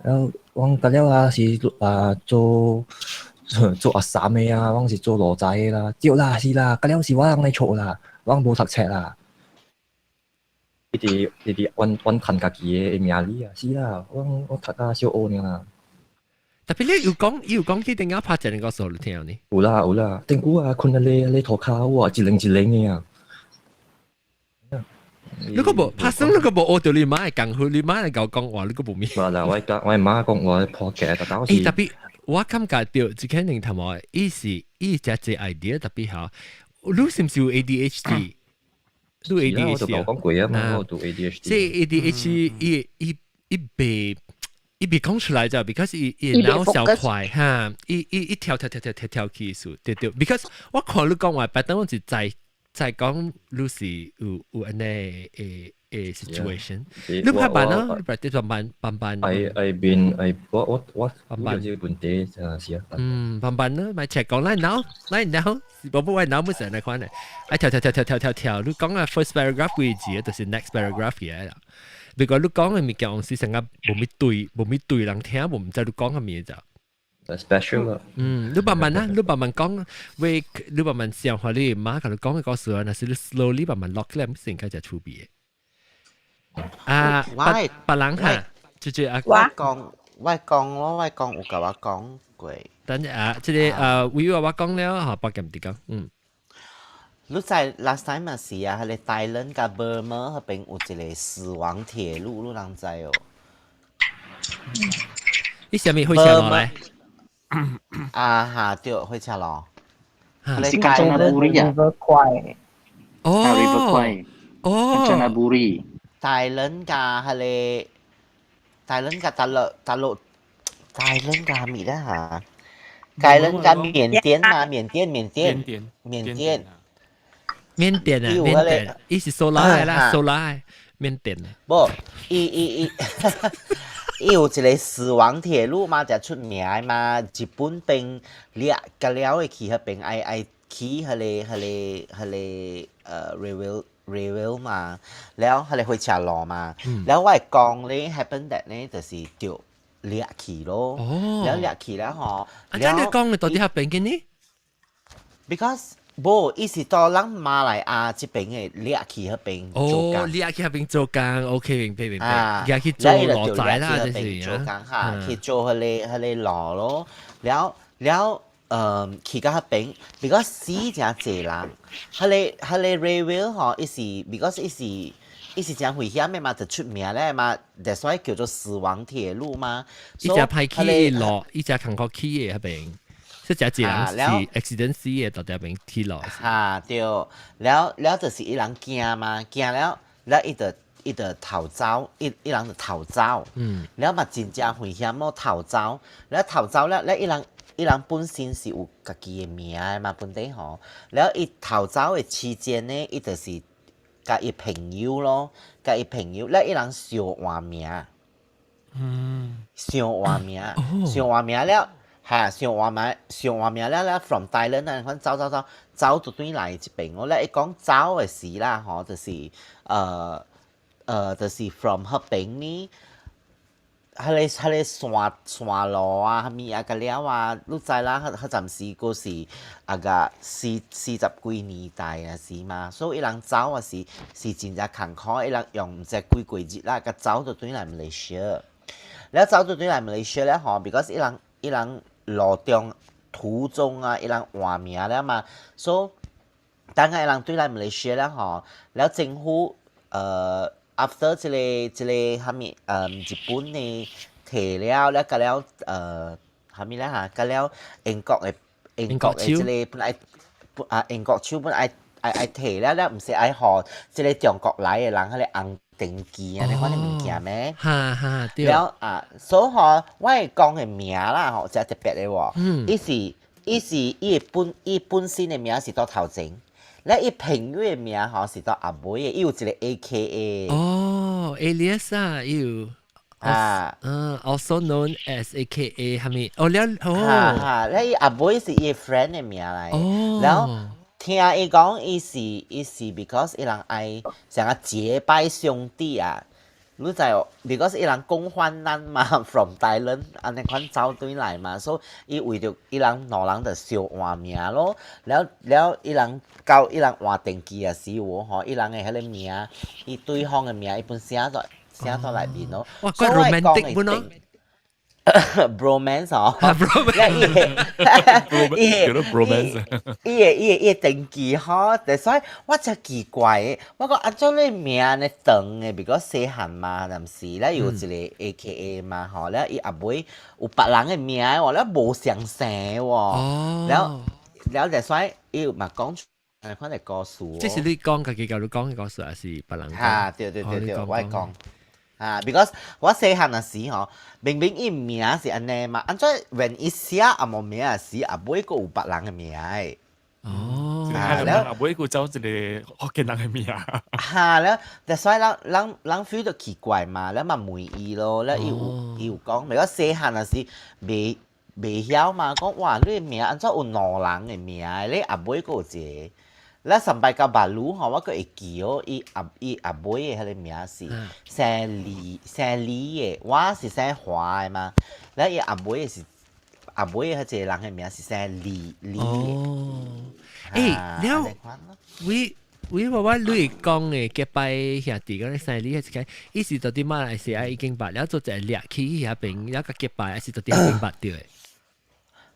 然後阮甲了啊是啊做阿三的啊，阮是做羅仔的啦。對啦，是啦，甲了是我人的錯啦，我無讀冊啦。一直一直阮阮趁家己的名利啊，是啦，我讀啊小學爾啦。特別你有講去定解拍一個數你聽呢？有啦有啦，頂久啊，困喺你塗跤哇，一零一零嘅啊。你個無拍生，你個無學到你媽嘅功夫，你媽嚟教講話，你個無咩？無啦，我教我媽講話破嘅，但我是特別我感覺到，這肯定頭毛，伊是伊只隻 idea 特別好。你是毋是有 ADHD？你 ADHD 我就講過啊嘛，我讀 ADHD。這 ADHD 伊袂講出來咋，because 伊腦小快哈，伊跳跳跳跳跳跳起數，對對。because 我看你講話，白等我是在講你是有按呢誒 situation，你拍辦啊？你拍啲慢慢慢慢。愛變愛我我有這個問題就是啊。嗯，慢慢啦，咪齊講來腦來腦，是寶寶我腦冇成日看咧，愛跳跳跳跳跳跳跳，你講啊 first paragraph 幾字，就是 next paragraph 嘅啦。如果你講嘅物件，是成個無咪對，無咪對人聽，無毋知你講啥物就。 special 啦。嗯，你慢慢啊，你慢慢講，喂，你慢慢想下你媽共你講嘅故事啊，若是你 slowly 慢慢落起來，先開始出別。啊，別別人哈，就是啊，我講咯，我講有共我講過。等下啊，這個啊，為我講了，嚇，百劍佇講，嗯。你在 last time 嘛是啊，彼個 Thailand 佮 Burma 彼邊有一個死亡鐵路，你人知哦？你啥物火車路來？啊哈，對，火車路。是 Kanchanaburi 啊。哦。 River Kwai。哦。 Kanchanaburi。 Thailand 佮彼個 Thailand 佮大陸 Thailand 佮啥物咧嚇？Thailand 佮緬甸嘛，緬甸緬甸緬甸。緬甸啊，緬甸，伊是蘇拉啦，蘇拉緬甸。無，伊有一個死亡鐵路嘛，就出名嘛。日本兵掠甲了會去彼邊愛起彼個 railway 嘛，了彼個火車路嘛。了我講咧 happen that 咧，就是著掠去咯。了掠去了吼。啊，這你講嘅到底彼邊嘅呢？Because 無，伊是到咱馬來亞這邊的掠去彼邊做工。哦，掠去彼邊做工，OK，明白明白。掠去做路仔啦，就是做工哈，去做彼個路咯。了了，去到彼邊，because 死誠濟人，彼個 railway 吼，伊是 because 伊是誠危險的嘛，就出名咧嘛，that's why 叫做死亡鐵路嘛。伊只歹起的路，伊只艱苦起的彼邊。即係一人是 accident 死嘅，到底邊鐵路。哈對，了了就是伊人驚嘛，驚了了伊就逃走，伊人就逃走。了嘛真正危險咯，逃走，了逃走了，了伊人本身是有家己的名的嘛，本地吼。了伊逃走的期間呢，伊就是共伊朋友咯，共伊朋友，了伊人相換名。相換名，相換名了。嚇，相換名，相換名了了，from Thailand 啊，款走走走，走就轉來這邊。我咧伊講走的時啦，吼，就是 from 彼邊呢，彼個山路啊，啥物啊，個了啊，你知啦，彼陣時閣是啊個四十幾年代啊時嘛，所以伊人走啊是真正艱苦，伊人用毋知幾幾日啦，佮走就轉來馬來西亞。了走就轉來馬來西亞了吼，because 伊人路中途中啊，伊人換名了嘛，所以等下伊人轉來馬來西亞了吼，了政府after 這個啥物日本的提了了，佮了啥物咧嚇，佮了英國的這個本來啊英國手本愛愛提了了，毋是愛予這個中國來的人彼個紅登記啊，你看你物件咩？哈哈，對。了啊，所以吼，我會講的名啦吼，誠特別的喎。伊是伊本身的名是佇頭前，了伊朋友的名吼是佇後尾的，伊有一個 AKA。哦，alias 啊，伊有。啊，嗯，also known as AKA 係咪？哦，了，哦，哈哈，了伊後尾是伊 friend 的名來。哦。了聽伊講，伊是 because 伊人愛想啊結拜兄弟啊。你知哦，because 伊人共患難嘛，from Thailand 按呢款走轉來嘛，所以伊為著伊人兩人就相換名咯。了了，伊人到伊人換登記的時候吼，伊人的彼個名，伊對方的名，伊本寫在寫在內面咯。哇，怪 romantic 本咯。bromance 哦， bromance 叫做 bromance。伊個登記吼，所以我真奇怪的，我講按怎你名呢長的，比較細漢嘛，但是咧有一個 AKA 嘛吼，了伊後尾有別人的名喎，了無相生喎，了了就所以伊嘛講出來款的故事。這是你講家己教你講的故事，還是別人講？哈，對對對對，我會講。啊，because 我細漢的時吼，明明伊名是按呢嘛，按怎 when 伊寫阿無名時，後尾閣有別人的名的。哦，啊，了後尾閣走一個福建人的名。哈，了，所以人人人 feel 到奇怪嘛，了嘛問伊咯，了伊有講，如果細漢的時未未曉嘛，講哇，你的名按怎有兩人的名？你後尾閣有一個。了上擺到馬路吼，我閣會記哦，伊阿尾的彼個名是姓李姓李的，我是姓華的嘛。了伊阿尾的是阿尾的彼一個人的名是姓李李的。哦，欸，了，喂喂，我我你講的結拜兄弟講姓李，係個，伊是到佇馬來西亞已經捌，了做一個掠去遐邊，了佮結拜，還是到佇遐邊捌著的？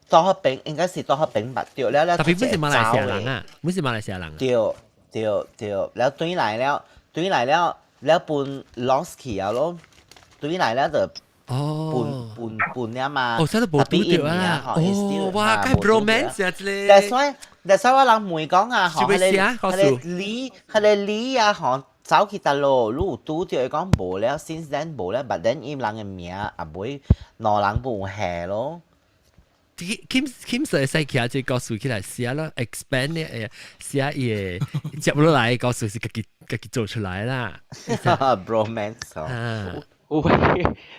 到彼邊應該是到彼邊捌著了了。特別不是馬來西亞人啊，不是馬來西亞人。對對對，了轉來了，轉來了，了分 lost 去啊咯，轉來了就哦，分分分了嘛。哦，這都無拄著啊！哦，哇，該 bromance 啊，這個。但所以我人問講啊，吼，彼個彼個李，彼個李啊，吼，走去佗落，你有拄著伊講無了，since then 無了，but then 伊人的名也袂兩人無下咯。 Kim Kim Sir 會使徛這個故事起來寫啦，expand 咧，寫伊個接落來的故事是家己家己做出來啦。 Bromance 哦。有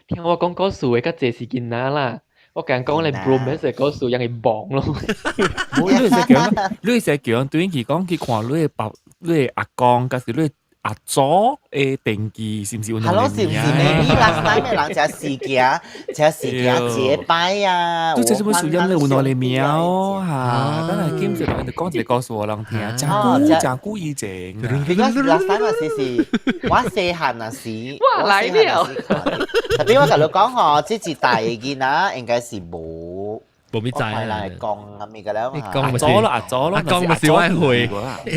聽我講故事的較濟是囡仔啦，我共講咧 bromance 的故事，讓伊忘咯。無你會使叫，你會使叫人對佢講去看你的爸、你的阿公，抑是你的阿祖的登記是毋是有係咯，是毋是 maybe last time 的人食事件，食事件結拜啊？都這什麼事音你有兩個名哦嚇，等下兼就同人講一個故事予人聽，真久真久以前。 Because last time 時是我細漢那時，哇來了。特別我共你講吼，這一代的囡仔應該是無。無咪知啊！人講啊咪個了，阿祖咯，阿祖咯，阿公咪是我會，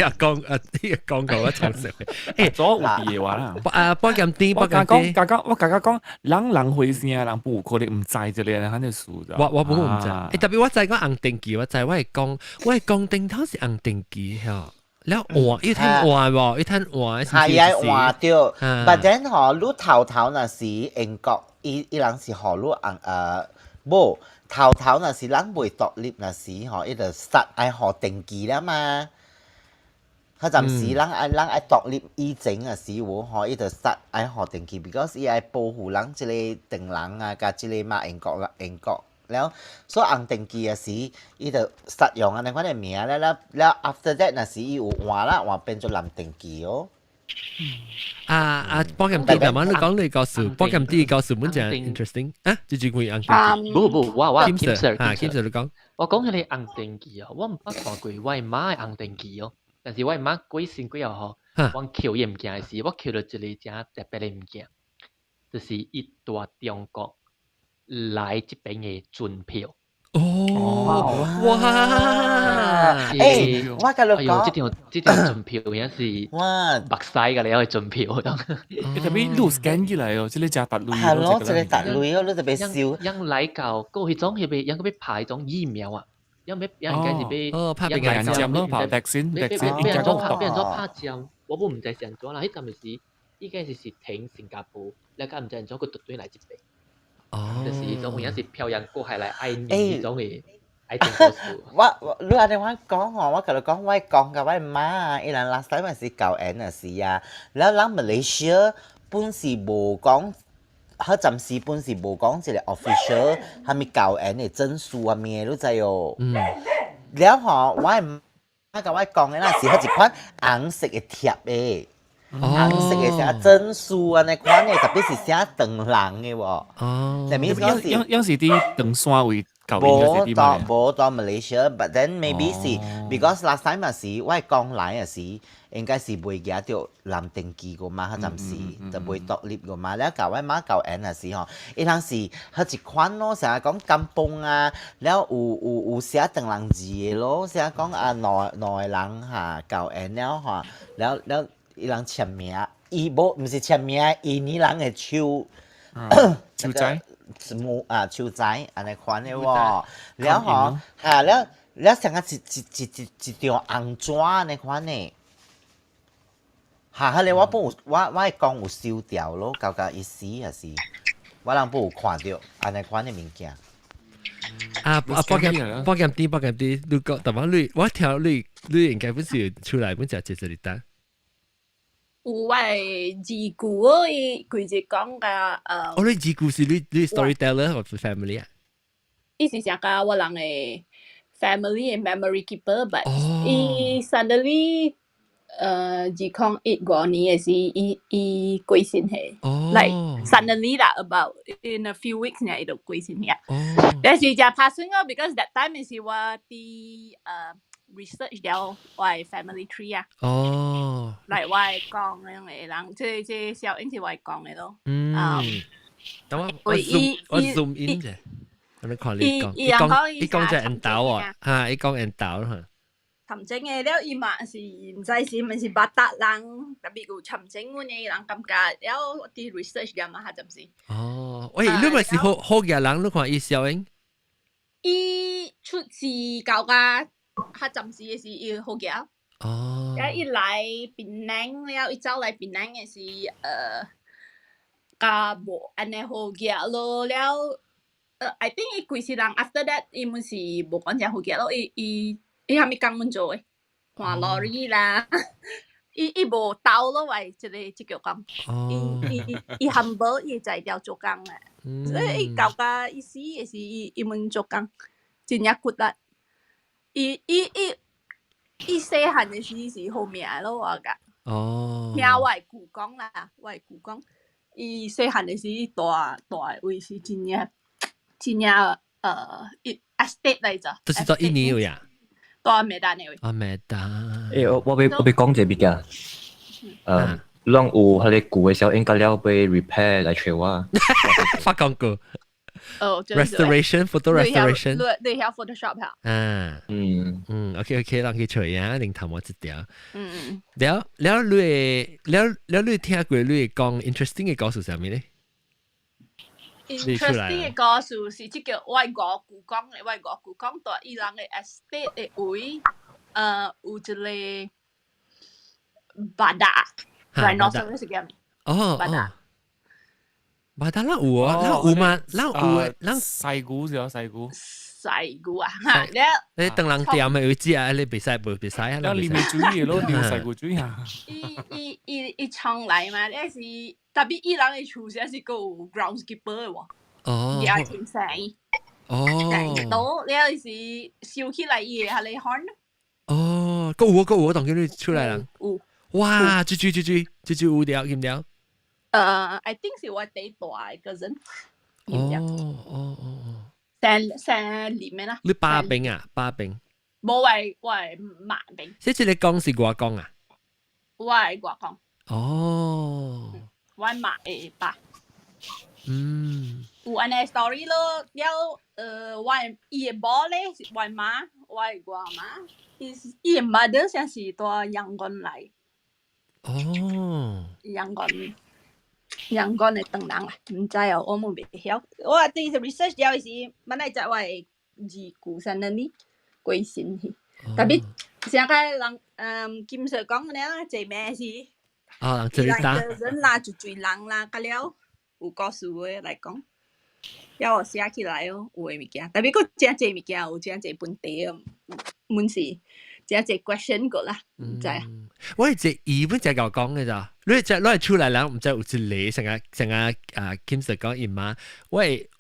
阿公啊，阿公共我從小。欸，祖有佇的話啦。啊，保險店，我甲講，甲講，我甲講，人人回聲，人不有可能毋知這個，反正事。我我不毋知，欸，特別我知講紅登記，我知我會講，我會講頂頭是紅登記吼。了換，伊趁換無？伊趁換係啊，換著。But then 吼，你頭頭若是英國，伊伊人是予你紅無。頭頭若是咱未獨立若是吼，伊就實愛予登記了嘛。彼陣時咱愛咱愛獨立以前若時有吼，伊就實愛予登記，because 伊愛保護咱這個唐人啊，佮這個嘛英國英國了，所以紅登記的時，伊就實用按呢款的名了了了，after that 若是伊有換啦，換變做藍登記哦。啊啊！保險店，頭你講你故事，保險店故事本真 interesting 啊！這句關紅登記。不不，我我 Kim Sir 啊，Kim Sir 你講。我講彼個紅登記哦，我毋捌看過我媽的紅登記哦，但是我媽過身過後吼，我抾伊物件的時，我抾著一個誠特別的物件，就是伊蹛中國來這邊的船票。哦，哇！欸，我共你講，這張這張船票也是哇，目屎個了的船票。特別你 scan 起來哦，這個誠值鐳。係咯，這個值鐳哦，你特別燒。樣來到過彼種彼個，樣閣欲拍彼種疫苗啊，樣欲樣應該是欲哦，拍病針咯，拍 vaccine vaccine 欲按怎拍，欲按怎拍針，我本毋知是按怎啦，彼陣時應該是是停新加坡，了佮毋知按怎閣轉轉來這邊。哦，就是彼種有影是漂洋過海來愛你彼種的愛情故事。我我你按呢我講吼，我共你講，我講共我媽啊，伊人 last time 是舊年的時啊，了咱馬來西亞本是無講，彼陣時本是無講一個 official 啥物舊年的證書啊物的，你知哦？嗯。了吼，我媽共我講的那是彼一款紅色的貼的。紅色的寫證書按呢款的，特別是寫唐人的喎。哦。啥物講是？有有是佇唐山位無到無到 Malaysia，but then maybe 是 because last time 也是我講來也是應該是袂舉著藍登記個嘛，彼陣時就袂獨立個嘛。了舊我媽舊緣也是吼，伊人是彼一款咯，成日講甘榜啊，了有寫唐人字的咯，寫講啊兩兩個人哈舊緣了吼，了了伊人簽名，伊無毋是簽名，印伊人的手。手指。木啊，手指按呢款的喎，了吼，嚇了了成個一張紅紙按呢款的，嚇，彼个我本有我會講有收掉咯，到甲伊死還是，我人本有看著按呢款的物件。啊啊！報檢報檢啲報檢啲，你講，但係你我聽你你應該本是出來本就接這裡單。有我的二姑哦，伊規日講甲哦，你二姑是你 storyteller of the family 啊？伊是成個我人的 family 的 memory keeper，but 伊 suddenly 2015年的時，伊過身去，like suddenly 啦，about in a few weeks 呢，伊就過身去。但是真拍算哦，because that time 是我佇research 了我的 family tree 啊。嚟我的講樣的人，這小英是我的講的咯。等我 zoom in 啫，我你看你講，伊講就緣投哦，嚇，伊講緣投嚇。尋整的了，伊嘛是毋知是毋是巴達人，特別有尋整阮的人感覺了佇 research 了嘛，哈，暫時。哦，喂，你咪是好好嘅人，你看伊小英。伊出世到甲較暫時的是伊好嘅。了伊來檳城了，伊走來檳城的是較無按呢好額咯了。I think 伊規世人 after that 伊們是無講誠好額咯，伊啥物工阮做的？看 lorry 啦，伊無鬥咯，喂，這個講。伊 humble，伊會才調做工的。所以伊到甲伊死的是伊們做工，真正骨力。伊細漢的時是好命咯，我覺。聽我的舅講啦，我的舅講，伊細漢的時大大位是真正真正estate 來著。這是做印尼位啊？蹛馬丹的位。啊，馬丹。欸，我欲講一個物件。攏有彼个舊的小應該了欲 repair 來揣我。發廣告。哦，restoration photo restoration。你曉 Photoshop 嚇？啊，OK，人去揣啊，零頭毛一條。了了，你了了，你聽過你講 interesting 的故事啥物咧？ interesting 的故事是這個我外舅講的，我外舅講蹛伊人的 estate 的位，有一個 badak rhinoceros 是叫咩？哦哦，badak 咱有啊，咱有嗎？咱有，咱細古是啊，細古。細古啊，哈，了。你當人店的位置啊，你袂使無袂使啊？咱裡面水的咯，丟細古水啊。伊衝來嘛，那是特別伊人的厝是閣有 groundskeeper 的喎。也真細。到了是收起來伊的彼个 horn。哦，閣有閣有，我當叫你出來啦。有。哇！豬豬豬豬豬豬有了，見了。I think 是我第大的 cousin。生裡面啦。你爸邊啊？爸邊。無我的媽邊。這個講是外公啊？我的外公。我媽的爸。有按呢 story 咯，了我伊的某咧是我媽，我的外媽，伊的 mother 先是蹛仰光來。仰光的唐人啊，毋知哦，我嘛袂曉。我第一次 research 了時，本來知我的二姑生了呢，過身去。特別成個人，金 Sir 講的啊，這名是。啊，這裡打。人啦，就濟人啦，甲了有故事的來講，要我寫起來哦，有的物件，特別閣誠濟物件，有誠濟問題哦，滿是誠濟 question 過啦，毋知啊。我係這伊本就講嘅咋，你只你出來人，毋知有一個成個成個啊，Kim Sir 講伊媽，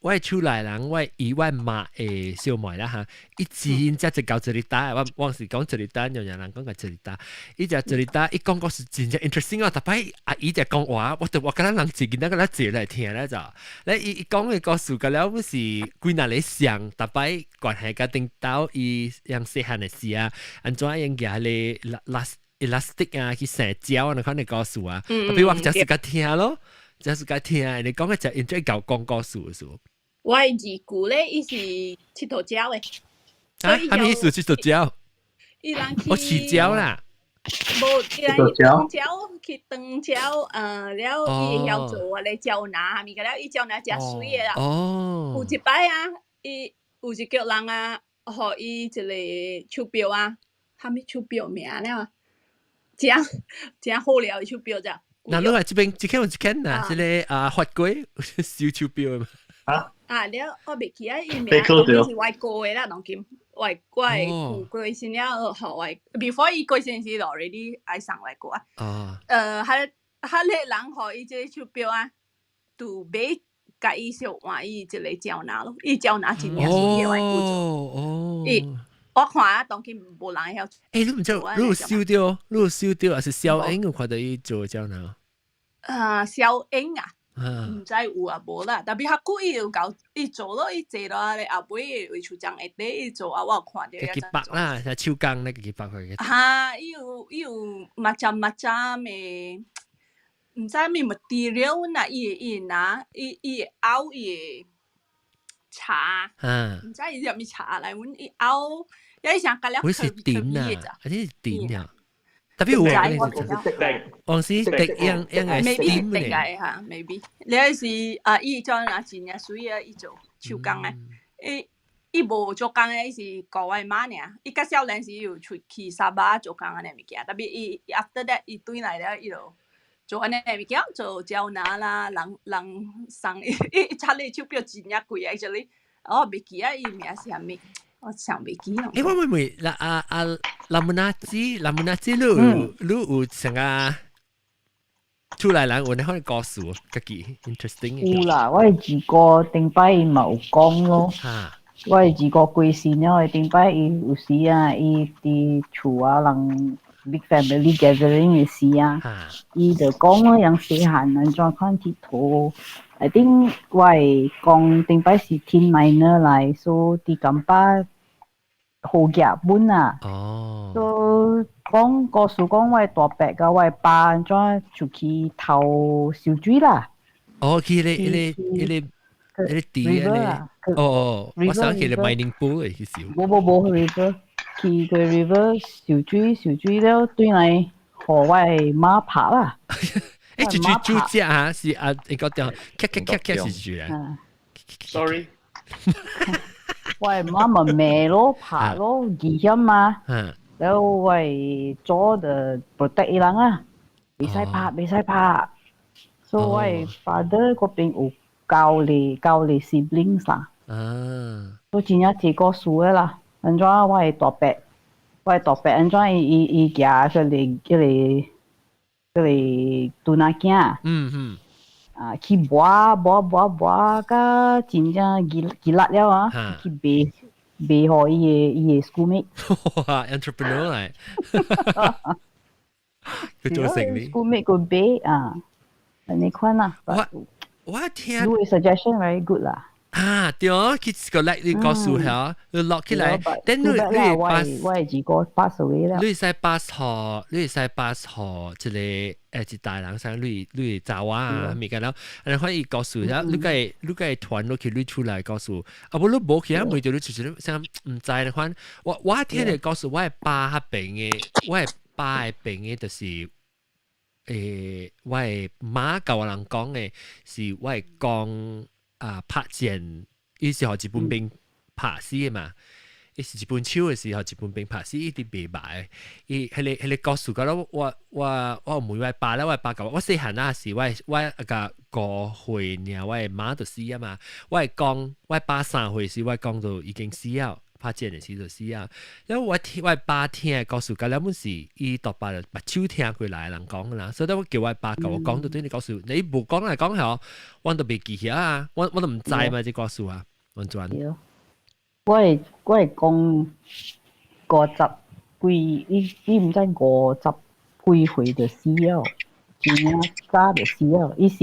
我出來人，我伊我媽的小妹啦嚇，伊真正就搞這裡打，我是講這裡打，有人講個這裡打，伊就這裡打，伊講個是真正 interesting 啊，特別啊，伊就講話，我就我敢若人自己那個咧坐來聽咧就，咧伊伊講的故事個了，不是幾若咧想，特別關係甲頂到伊樣細漢的時啊，按怎樣夾咧拉 elastic 啊，去生膠啊，那款的故事啊，特別我就是個聽咯，就是個聽，你講嘅就 enjoy 搞講故事的時候。我二姑咧，伊是𨑨迌鳥的。啊，啥物意思？𨑨迌鳥？伊人去。我飼鳥啦。無，伊人去長鳥，去長鳥，了伊會曉做啊咧鳥拿，物個了，伊鳥拿誠媠的啦。有一擺啊，伊有一叫人啊，予伊一個手錶啊，啥物手錶名了？誠誠好料的手錶咋？嗱，你來這邊這間有一間啊，這個啊法國燒手錶嘛。啊？啊，了我袂記啊，伊名當今是外國的啦，當今外國有過身了，予外，before 伊過身時 already 愛送外國啊。彼彼個人予伊這個手錶啊，就買共伊相換伊一個鳥拿咯，伊鳥拿真正是伊外國做。伊我看啊，當今無人會曉。欸，你毋知你有收著，你有收著，還是小英有看著伊做鳥拿？啊，小英啊，毋知有啊無啦，特別較久伊有搞，伊做咯，伊坐落咧後尾為厝長下底伊做啊，我有看著。去拔啦，手工咧去拔佢。哈，伊有 macam-macam 的，毋知物 material 呐，伊會伊會拿，伊伊會拗伊會茶，毋知伊是啥物茶來，阮伊拗，伊想甲了。會是甜啊，還是甜啊？特別有啊，往時滴樣樣係 maybe 滴嘅嚇，maybe 你是啊，伊做若真正媠啊，伊做手工的，伊伊無做工的，伊是顧我媽爾。伊較少年時有出去沙巴做工按呢物件，特別伊 after that 伊轉來了，伊就做按呢物件，做膠囊啦，人人送伊伊插咧手錶真正貴啊，actually，我袂記啊，伊名是啥物。我想袂記咯。欸，我問問，嗱啊啊，林木納子，林木納子，你有成個出來人有你可能故事，家己 interesting。有啦，我的二哥頂擺伊嘛有講咯。我的二哥過身了，頂擺伊有時啊，伊佇厝啊，人 big family gathering 的時啊，伊就講咯，人細漢按怎款𨑨迌。I think 我會講頂擺是 tin miner 來，所以佇金巴好額本啊。所以講故事講我的大伯佮我的爸按怎出去偷燒水啦。哦，去彼個彼個彼個彼個地啊！哦，我想去咧 mining pool 的去燒。無無無 river，去個 river 燒水燒水了，轉來予我的媽拍啦。欸，一句主食啊，是啊，應該掉，咔咔咔咔是句啊。 Sorry。我的媽咪罵咯，拍咯，危險嘛。然後我的祖就 protect 伊人啊，袂使拍，袂使拍。所以我的 father 嗰邊有九個 siblings 啦。都真正濟故事的啦。按怎我的大伯，我的大伯按怎伊伊伊舉彼個拄仔囝。啊，去磨磨磨磨，甲真正熱熱力了啊！去賣賣予伊的 schoolmate。哇，entrepreneur 嚟，佢做生意。 schoolmate 個買啊，按呢款啊。我我聽。你的 suggestion very good 啦。啊，對哦，佢個 like 你告訴下，你落起來，等你你 pass，我係二哥 pass away 啦。你會使 pass 予，你會使 pass 予一個一大人生，你你查啊，物件了，然後伊告訴下，你個傳落去，你出來告訴，啊無你無去啊，問著你就是像毋知的款。我聽著告訴我的爸彼邊的，我的爸的邊的，就是。我的媽共我人講的是我的公啊拍戰，伊是予日本兵拍死的嘛。伊是日本手的時候，日本兵拍死，伊直袂歹。伊彼個故事，甲我我問我爸咧，我爸共我，我細漢仔時，我甲5歲爾，我的媽就死啊嘛。我的公，我爸3歲時，我公就已經死了。拍戰的時就死啊。因為我聽我爸聽的故事，甲了本是伊獨爸目睭聽過來的人講啦，所以我叫我爸共我講到對你故事，你無講來講吼，我都袂記起啊，我都毋知嘛，這故事啊，完全。我會講五十幾，伊毋知五十幾歲就死了，真正早就死了。伊是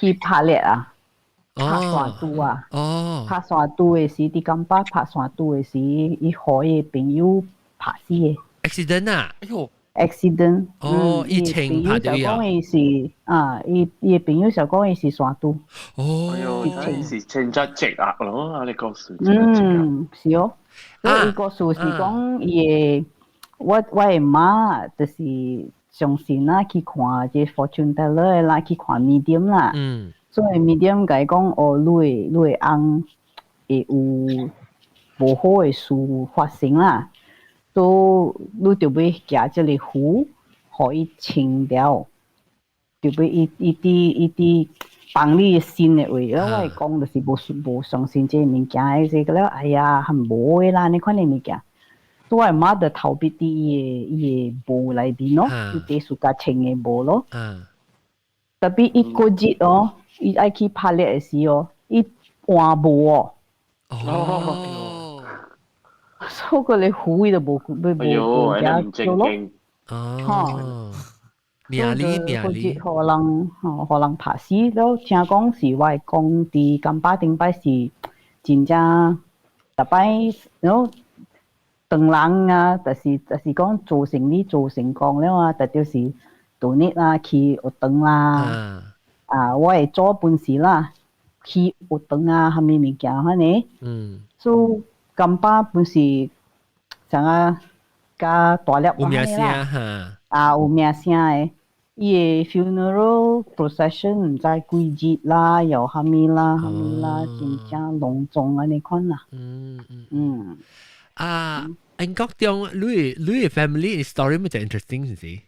去拍獵啊，拍山豬啊，拍山豬的時，佇金巴拍山豬的時，伊予伊朋友拍死的。 accident 啊！哎喲，accident。哦，伊清朋友就講伊是啊，伊的朋友就講伊是山豬。哦，哎喲，伊是真正積壓咯，啊你故事。嗯，是哦。所以伊故事是講伊的，我的媽就是相信啦，去看這 fortune teller 啦，去看 medium 啦。所以 medium 共伊講，哦，你的翁會有無好的事發生啦。都你著欲行這个符，予伊清掉，著欲伊佇幫你新的位。我會講就是無相信這个物件，這個了，哎呀，很無的啦，呢款的物件。我的媽就頭筆佇伊的帽內面咯，伊地暑假穿的帽咯。特別伊過日哦，伊愛去拍獵的時哦，伊換帽哦。所以個你符伊就無無無遮做咯。哦，命理命理。予人吼，予人拍死了。聽講是我的公佇金巴頂擺是真正逐擺，然後唐人啊，就是講做生意做成功了啊，特就是大日啊去學堂啦。啊，我會做本事啦，去學堂啊，啥物物件按呢。所以金巴本是啥啊，較大粒有名聲哈。啊，有名聲的。伊的 funeral procession 毋知幾日啦，又啥物啦，啥物啦，真正隆重按呢款啦。啊，英國中你 family story 咪就 interesting 是是？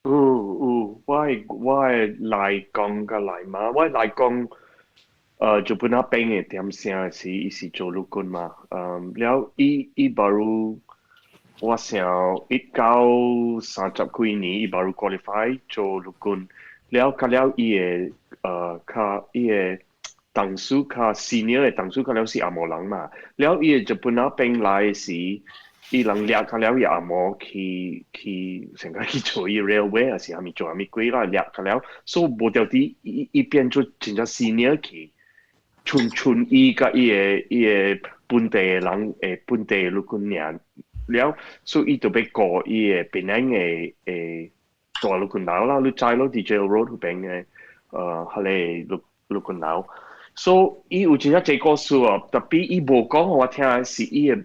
有有，我的內公佮內媽，我內公就本來兵的點聲的時，伊是做陸軍嘛，了伊 baru 我想1930幾年，伊 baru qualify 做陸軍，了較了伊的較伊的同事較 senior 的同事較了是紅毛人嘛，了伊的日本仔兵來的時，伊人掠較了伊紅毛去成個去做伊 railway 還是啥物做啥物鬼啦，掠較了，所以無條佇伊變做真正 senior 去，賰伊佮伊的本地的人，本地的陸軍爾。了，所以伊就欲過伊的檳城的大陸軍樓啦，你知咯，佇 Jail Road 彼邊的，彼个陸軍樓。所以伊有真正濟故事哦，特別伊無講予我聽，是伊的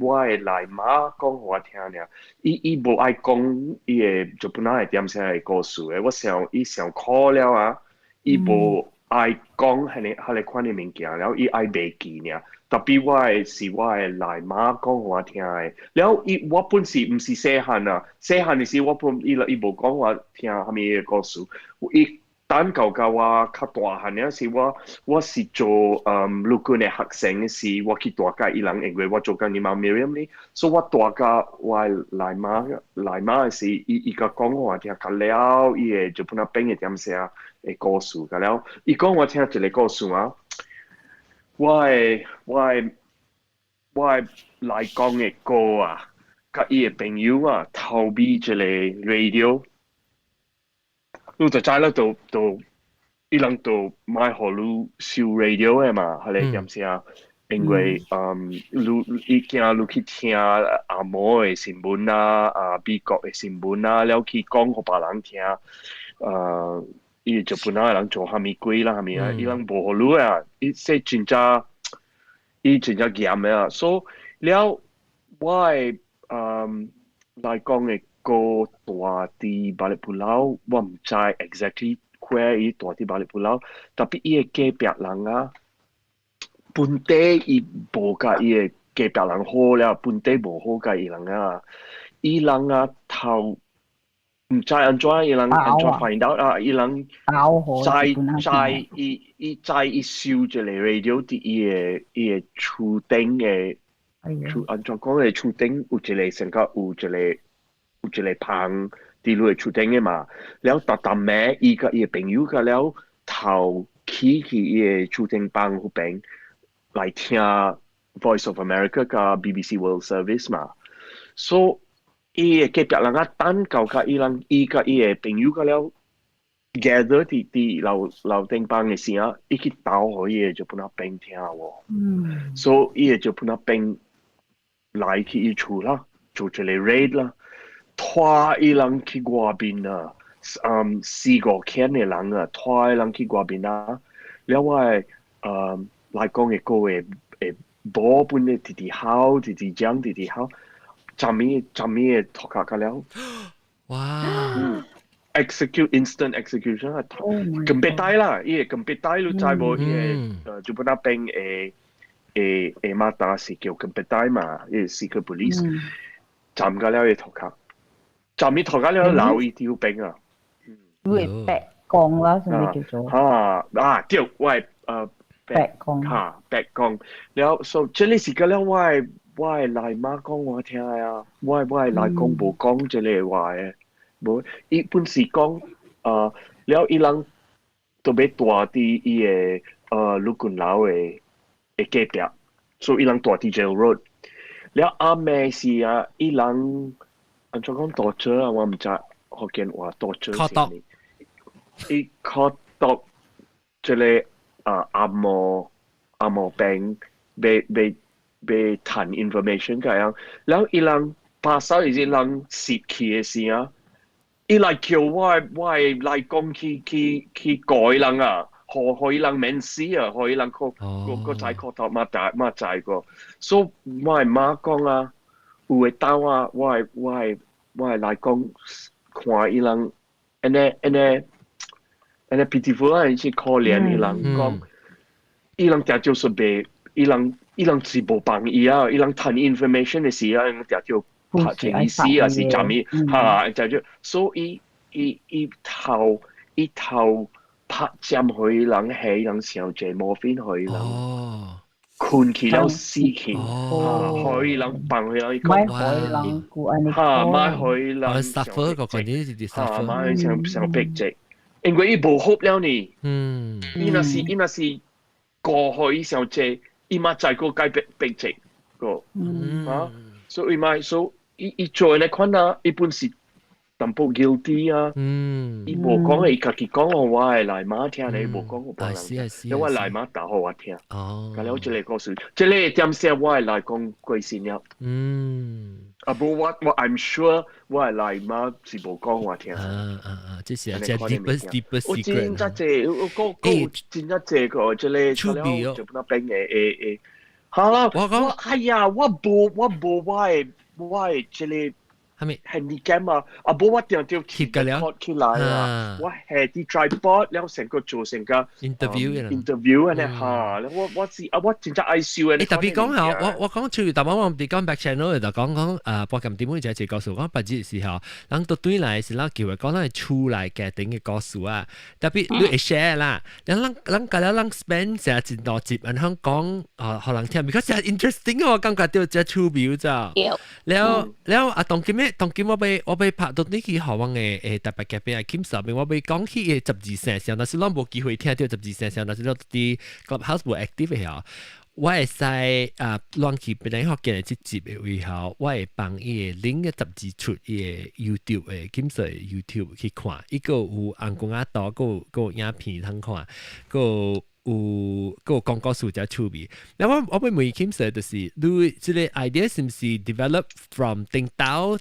我的內媽講予我聽爾。伊無愛講伊的就本來會點聲的故事的，我想伊上苦了啊，伊無愛講彼个款的物件，了伊愛袂記爾。特別我的是我的內媽講予我聽的，了伊我本是毋是細漢啊，細漢的時我本伊無講我聽啥物的故事，伊等到我較大漢了時，我是做陸軍的學生的時，我去蹛佮伊人，因為我做工佇 Mount Miriam 呢，所以我蹛佮我的內媽的時，伊共講予我聽，較了伊的就本來變的點聲的故事，較了伊講我聽一個故事啊。我的內公的哥啊，佮伊的朋友啊，偷買一個 radio，你就知啦，就伊人就買予你收 radio 的嘛，彼个點聲，因為你伊驚你去聽紅毛的新聞啊，啊美國的新聞啊，了去講予別人聽，伊就本來人做啥物鬼啦，啥物啊，伊人無予你啊，伊說真正，伊真正嚴的啊，所以了我的內公的哥蹛佇 Balik Pulau，我毋知 exactly where 伊蹛佇 Balik Pulau，特別伊的隔壁人啊，本地伊無佮伊的隔壁人好了，本地無好佮伊人啊，伊人啊頭。毋知按怎伊人按怎 find out 啊？伊人知知伊伊知伊收一個 radio 佇伊的厝頂的厝按怎講嘅厝頂有一個成個有一個棚佇你的厝頂嘅嘛，了逐逐暝伊佮伊的朋友佮了頭起去伊的厝頂房彼邊來聽 Voice of America 佮 BBC World Service 嘛，所以伊的隔壁人啊等到佮伊人伊佮伊的朋友佮了 gather 佇樓頂房的時啊，伊去投予伊的日本仔兵聽喎。所以伊的日本仔兵來去伊厝啦，做一個 raid 啦，拖伊人去外面啊，四五千的人啊，拖伊人去外面啊，了我的來講的個會會無本的直直吼，直直講，直直吼，昨暝昨暝的頭殼個了。哇！ Execute instant execution 啊，咁別帶啦，伊個咁別帶你知無？伊個日本仔兵會會會馬達是叫咁別帶嘛，伊個 secret police 斬個了伊頭殼，斬伊頭殼了留伊丟兵啊。會白講啦，什麼叫做？啊啊對，我白講嚇白講了，所以這裡是個了，我的內媽講我聽啊，我的內公無講這個話的。無，伊本是講，了伊人都欲住佇伊的陸軍樓的隔壁，所以伊人住佇 Jail Road。了暗暝時啊，伊人按怎講 torture 啊，我毋知福建話 torture 是啥物。伊 call 到這個紅毛兵欲欲欲趁 information 個樣，了伊人拍掃伊人死去的時啊。伊來叫我的來講去改人啊，予伊人免死啊，予伊人閣閣閣再閣頭嘛大嘛知個，所以我的媽講啊，有的當啊，我的來講看伊人，按呢按呢按呢 pitiful 啊，是可憐伊人講，伊人定就是袂，伊人是無幫伊啊，伊人趁 information 的時啊，伊人定就拍成死啊，是啥物哈？就所以伊頭拍針予人，予人上濟 morphine 予人，困去了死去，予人放予人講，莫予人顧按呢，哈，莫予人 suffer 個嗰啲是 suffer，莫上上逼濟，因為伊無 hope 了呢，伊若是過予伊上濟，伊嘛再閣改逼逼濟個，啊，所以嘛所以伊做呢款啊，伊本是淡薄 guilty 啊，伊無講，伊家己講予我的內媽聽，伊無講予別人聽，我內媽講予我聽。哦，咁了這個故事，這個點寫我的內公過身了。啊，無我 I'm sure 我的內媽是無講我聽。啊啊啊！這是啊，這 deepest deepest secret。我真正濟，我講真正濟個，這個出名就本那邊的會會。好啦，我講，哎呀，我無我的這個。係咪 handicap 啊？啊，無我定著貼個了起來啊！我係啲 tripod 了成個做成個 interview interview 按呢嚇，我是啊，我真正愛笑的。你特別講下，我講出，但我我唔佇講 back channel 就講講啊，播咁點樣就係故事，講白日時候，人都對來是咱叫佢講咱係厝內家庭的故事啊，特別你會 share 啦，人咱咱個了咱 spend 成一多集，然後講啊，予人聽，because 真 interesting 我感覺到這趣味咋。了了啊，當今咩？當今我欲拍到你去學我的特別嘉賓啊，Kim 上面我欲講起十二生肖，但是攏無機會聽到十二生肖，但是攏佇 Clubhouse 無 active 的嗬。我會使啊，亂去別人學見的這集的位吼，我會放伊的 link 的雜誌出伊的 YouTube 的 Kim Sir 的 YouTube 去看，伊閣有紅光仔圖，閣有影片通看，閣有閣有講故事遮趣味。那我欲問 Kim Sir 就是，你這個 idea 是毋是 develop from 頂頭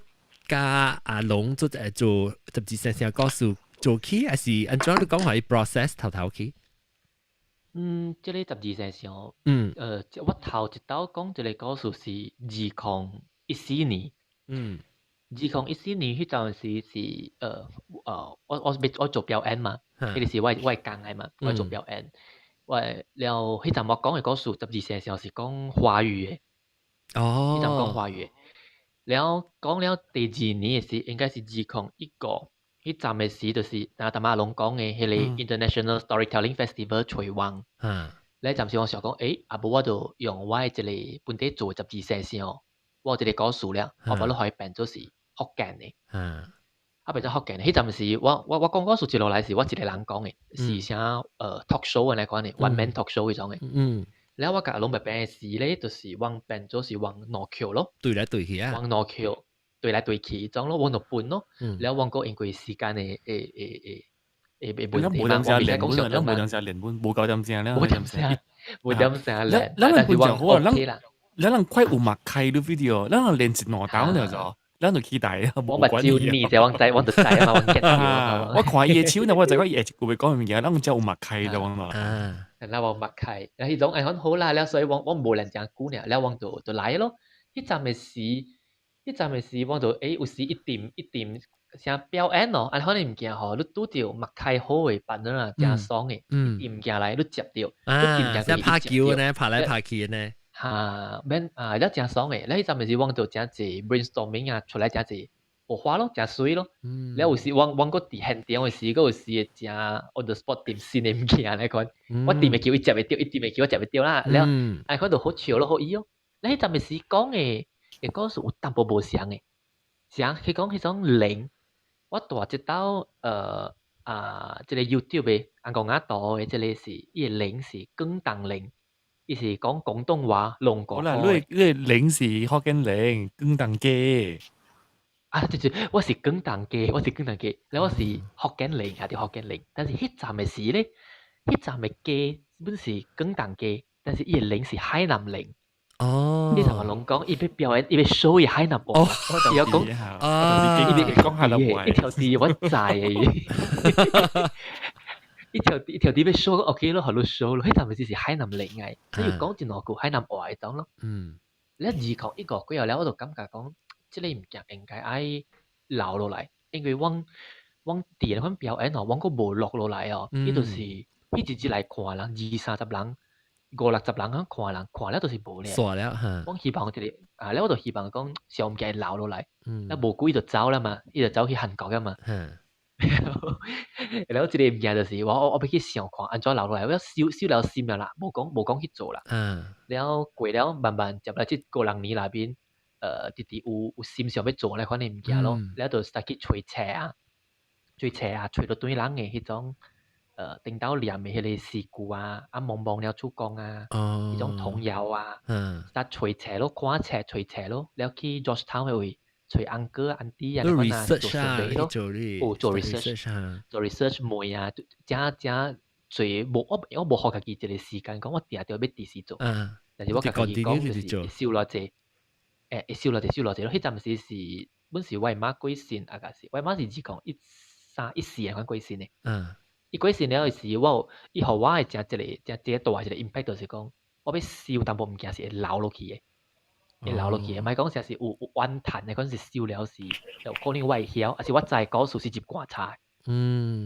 佮阿龍做十二生肖故事做起，還是按怎你講話伊 process 頭頭去？嗯，這個十二生肖，我頭一道講這個故事是2014年。2014年彼陣時是我做表演嘛，彼個是我的工來嘛，我做表演。我了彼陣我講的故事十二生肖是講華語的。彼陣講華語的。了講了第二年的時，應該是2015，彼陣的時就是阿淡阿龍講的彼個 International Storytelling Festival 揣阮。咧暫時我想講，啊無我就用我的這個本地做十字生聲，我有這個故事了，我把你可以變做是福建的。啊，變做福建的。彼陣時我講故事一路來是我一個人講的，是啥talk show 按呢款的，one man talk show 彼種的。了我共攏白變的時咧，就是往變做是往兩橋咯。對來對去啊。往兩橋對來對去，種咯，往就分咯。了往個因為時間的的問題嘛，我袂使講上咱無當時練本，無夠點聲了。無點聲，無點聲練。咱咱本就好啊，咱咱人快有默契的 video，咱人練一兩檔了就，咱就期待啊。我目睭呢，就我知，我就知啊嘛，我 get。我看伊的手呢，我知講伊會一句話講物件，咱才有默契就嘛。啊，那我默契，然後彼種哎，好啦，了所以我無練誠久爾，了我就來咯。彼陣的時，彼陣的時，我就有時一點一點。啥表演哦，按呢款物件吼，你拄著默契好的 partner 啊，誠爽的，伊物件來你接著，啊，像拍球呢，拍來拍去呢，哈，免啊，了誠爽的，了彼陣時我就誠濟 brainstorming 啊，出來誠濟火花咯，誠媠咯。了有時我閣佇現場的時，閣有時會誠 on the spot 掂新的物件來款，我掂會球伊接會著，伊掂會球我接會著啦。了按款就好笑咯，好伊咯。了彼陣時講的故事有淡薄無相的，像去講彼種靈。我蹛這兜這个 YouTube 的紅公仔圖的這个是伊的靈是廣東靈，伊是講廣東話龍國。好啦，你靈是福建靈，廣東雞。啊，對對，我是廣東雞，我是廣東雞，了我是福建靈，也佇福建靈。但是彼站的時咧，彼站的雞本是廣東雞，但是伊的靈是海南靈。哦，你頭先攏講，伊欲表演，伊欲 show 伊海南話，伊要講，啊，伊欲講海南話，一條字我知的，一條字欲 show OK 咯，予你 show 咯，彼陣時是海南靈來，伊又講一兩句海南話彼種咯。了2010過後了，我就感覺講，這个物件應該愛留落來，因為阮佇彼款表演哦，阮閣無錄落來哦，伊就是彼一日來看人二三十人。五六十人咁看人，看了就是無咧。煞了哈。我希望這个啊，了我就希望講小物件留落來。啊，無久伊就走了嘛，伊就走去韓國了嘛。然後這个物件就是我欲去想看按怎留落來，我收了心了啦，無講去做啦。了過了慢慢接來這五六年內面，直直有心想欲做那款的物件咯。了就 start 去揣冊啊，揣冊啊，揣著對人的彼種。頂到念的彼個詩句啊，啊，茫茫了出講啊，彼種童謠啊，start 揣冊咯，看冊揣冊咯，了去 Georgetown 的位揣 uncle auntie 啊，那款啊做 survey 咯，有做 research，做 research 問啊，誠誠濟無我我無予家己一個時間講，我定著欲佇時做，但是我共家己講就是會收偌濟，會收偌濟收偌濟咯。彼陣時是本是我的媽過身，啊，是我的媽是2013、14的款過身的。伊過身了時，我有伊予我的誠一個誠一個大一個 impact 就是講，我欲收淡薄物件是會留落去的，會留落去的。莫講啥是有怨嘆的，講是收了是有可能我會曉，抑是我知故事是入棺材。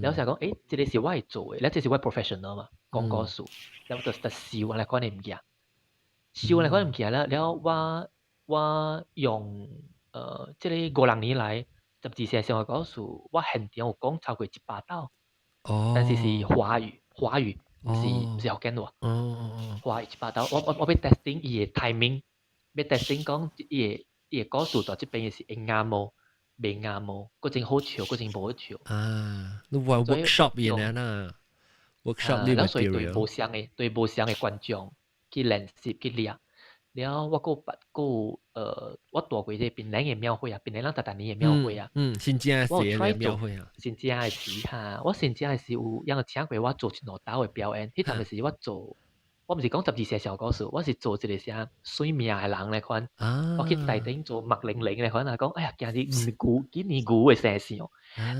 了想講，這个是我會做的，了這是我 professional 嘛，講故事，了我就就收按呢款的物件，收按呢款的物件了，了我用這个五六年來十字線上的故事，我現場有講超過100道。但是是華語，華語毋是福建話。華語100道，我欲 testing 伊的 timing，欲 testing 講伊的故事到這邊是會啱無，袂啱無，閣真好笑，閣真無好笑。啊，你話 workshop 樣啦，workshop 呢個所以對無相的對無相的觀眾去練習去練。了我閣捌閣我蹛過這個檳榔的廟會啊，檳榔人逐逐年的廟會啊。嗯，新正時的廟會啊。新正的時哈，我新正的時有人請過我做一兩道的表演。彼陣時我做，我毋是講十字線小故事，我是做一個啥算命的人來款。我去台頂做目靈靈來款啊，講哎呀，今日牛今年牛的生肖，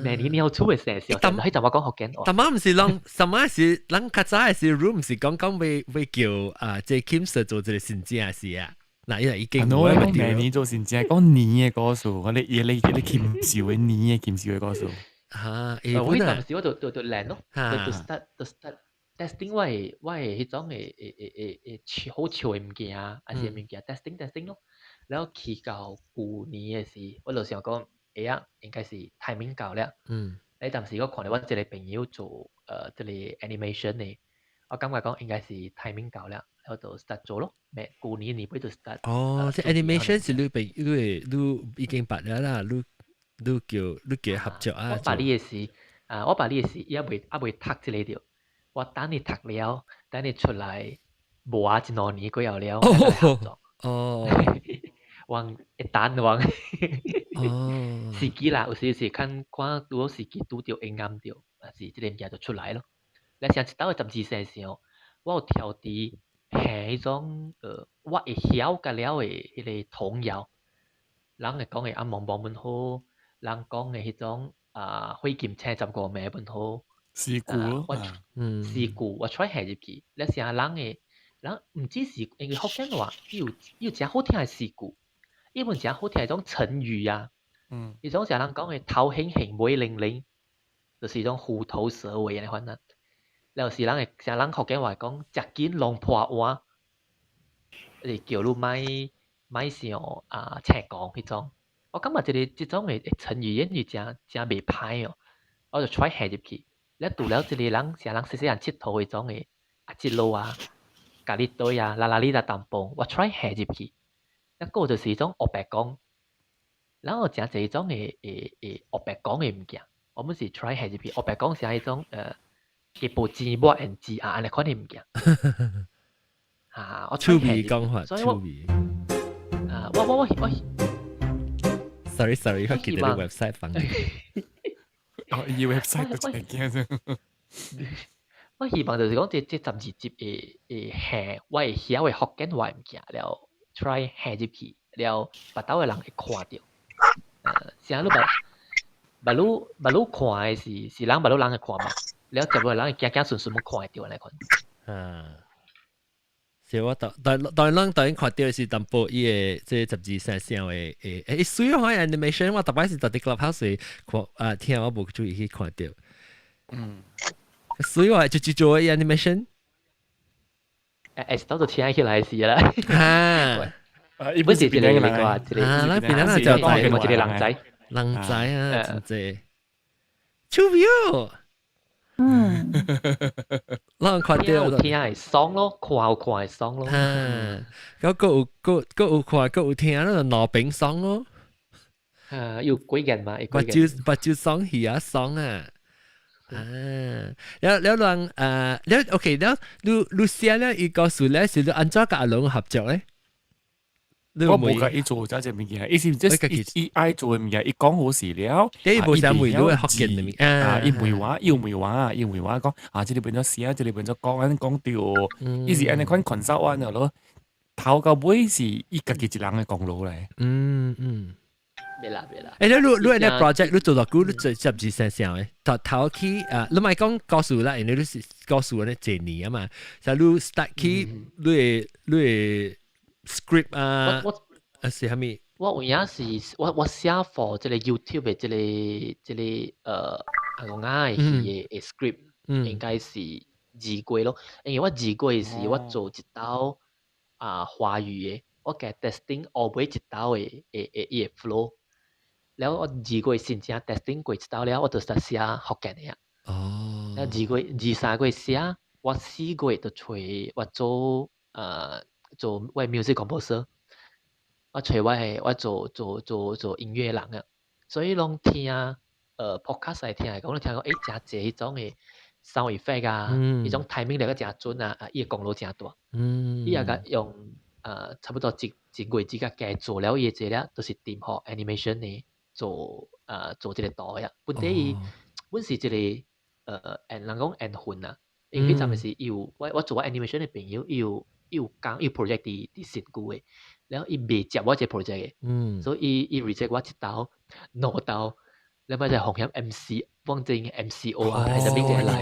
明年鳥鼠的生肖。彼陣我講福建話。逐擺毋是攏，什麼是咱較早的時 room 是講講欲叫啊，這 Kim Sir 做這个新正時啊。嗱，因為已經我講明年做新正，講年的故事，我咧伊咧伊咧金壽的年的金壽的故事。嚇，我彼陣時我就練咯，就 start testing 我的彼種的好笑的物件，還是物件 testing testing 咯。然後去到舊年的時，我就想講，會啊，應該是 timing 到了。彼陣時我看著我一個朋友做這个 animation 的，我感覺講應該是 timing 到了，然後就 start 做咯，咩舊年年尾就 start。哦，這 animation 是你被你你已經捌了啦，你你叫你叫合作啊？我捌你的時，啊，我捌你的時，伊猶未讀這個著，我等你讀了，等你出來無啊一兩年過後了，合作。我會等我。時機啦，有時是看看拄好時機拄著會啱著，還是這個物件就出來咯。你上一道的十二生肖，我有挑佇彼種我會曉甲了的彼个童謠，人會講的阿毛毛們好，人講的彼種啊火金青十五暝們好，詩句咯，我詩句我 try 下入去，你成人的人毋只是因為福建話，伊有伊有誠好聽的詩句，伊本誠好聽的種成語啊，彼種成人講的頭興興尾零零，就是種虎頭蛇尾按呢款啊。了是人會成人福建話講，食緊龍破碗，就是叫你莫莫想啊青講彼種。我感覺這个這種的成語言語誠誠袂歹哦，我就 try 下入去。了除了這个人成人細細漢𨑨迌彼種的啊，這路啊，咖喱堆啊，拉拉里達淡薄，我 try 下入去。抑閣就是彼種黑白講，然後誠濟種的會會黑白講的物件，我們是 try 下入去。黑白講是彼種雞無錢抹胭脂啊，按呢款的物件。啊，我趣味講法，所以我啊，我我我我，sorry sorry，我記得你 website 放。哦，伊 website 都真驚啫。我希望就是講，這這十二集會會下，我會曉的福建話物件了，try 下入去，了，別兜的人會看著。啥你捌捌你捌你看的是是人捌你人會看嘛？了，接落來人會行行順順欲看會著按呢款。啊，是我當當當然，當然看著是淡薄伊的這十二生肖的誒誒，水看 animation 我逐擺是佇 Clubhouse 看啊，聽我無注意去看著。水話就就做 animation。誒，當做聽起來是啦。啊，伊本是一個一個啊，咱邊人就一個人仔，人仔啊，真濟。趣味哦。咱看著有聽會爽咯，看有看會爽咯。啊，閣閣有閣閣有看，閣有聽，那腦餅爽咯。啊，有鬼人嘛？目睭目睭爽，耳仔爽啊！啊，了了人啊，了 OK，了你你寫了伊故事咧，是你按怎佮阿龍合作咧？我無共伊做這隻物件，伊是這伊愛做的物件，伊講好事了。伊無啥問你福建的物件，啊，伊問我，伊問我，伊問我講，啊，這个變做寫，這个變做講，按呢講對，伊是按呢款 consult 我咯。頭到尾是伊家己一人的功勞來。袂啦袂啦。欸，你你你那 project 你做偌久？你做十二生肖的？頭頭起啊，你莫講故事啦，因為你是故事按呢一年啊嘛，就你 start 起你的你的 script 啊，啊是啥物？我有影是我我寫 for 這个 YouTube 的這个這个阿公仔的戲的 script，應該是二月咯，因為我二月時我做一道啊華語的，我共 testing 後尾一道的的的伊的 flow，了我二月先正 testing 過一道了，我就 start 寫福建的啊。了二月二三月寫，我四月就揣我做做我 music composer，我揣我的我做做做做音樂人啊，所以攏聽podcast 來聽來講，你聽講欸誠濟彼種的 sound effect 啊，彼種 timing 來個誠準啊，啊伊的功勞誠大。伊也共用差不多一一月之間加做了伊的這了，就是掂予 animation 的做做這个圖呀。本底伊阮是一个緣人講緣分啊，因為彼陣時伊有我我做我 animation 的朋友，伊有伊有講伊有 project 佇佇新舊的，了伊袂接我這个 project 的，所以伊伊 reject 我一道兩道，了尾就風險 MC 放正 MCO 啊，還是邊個來？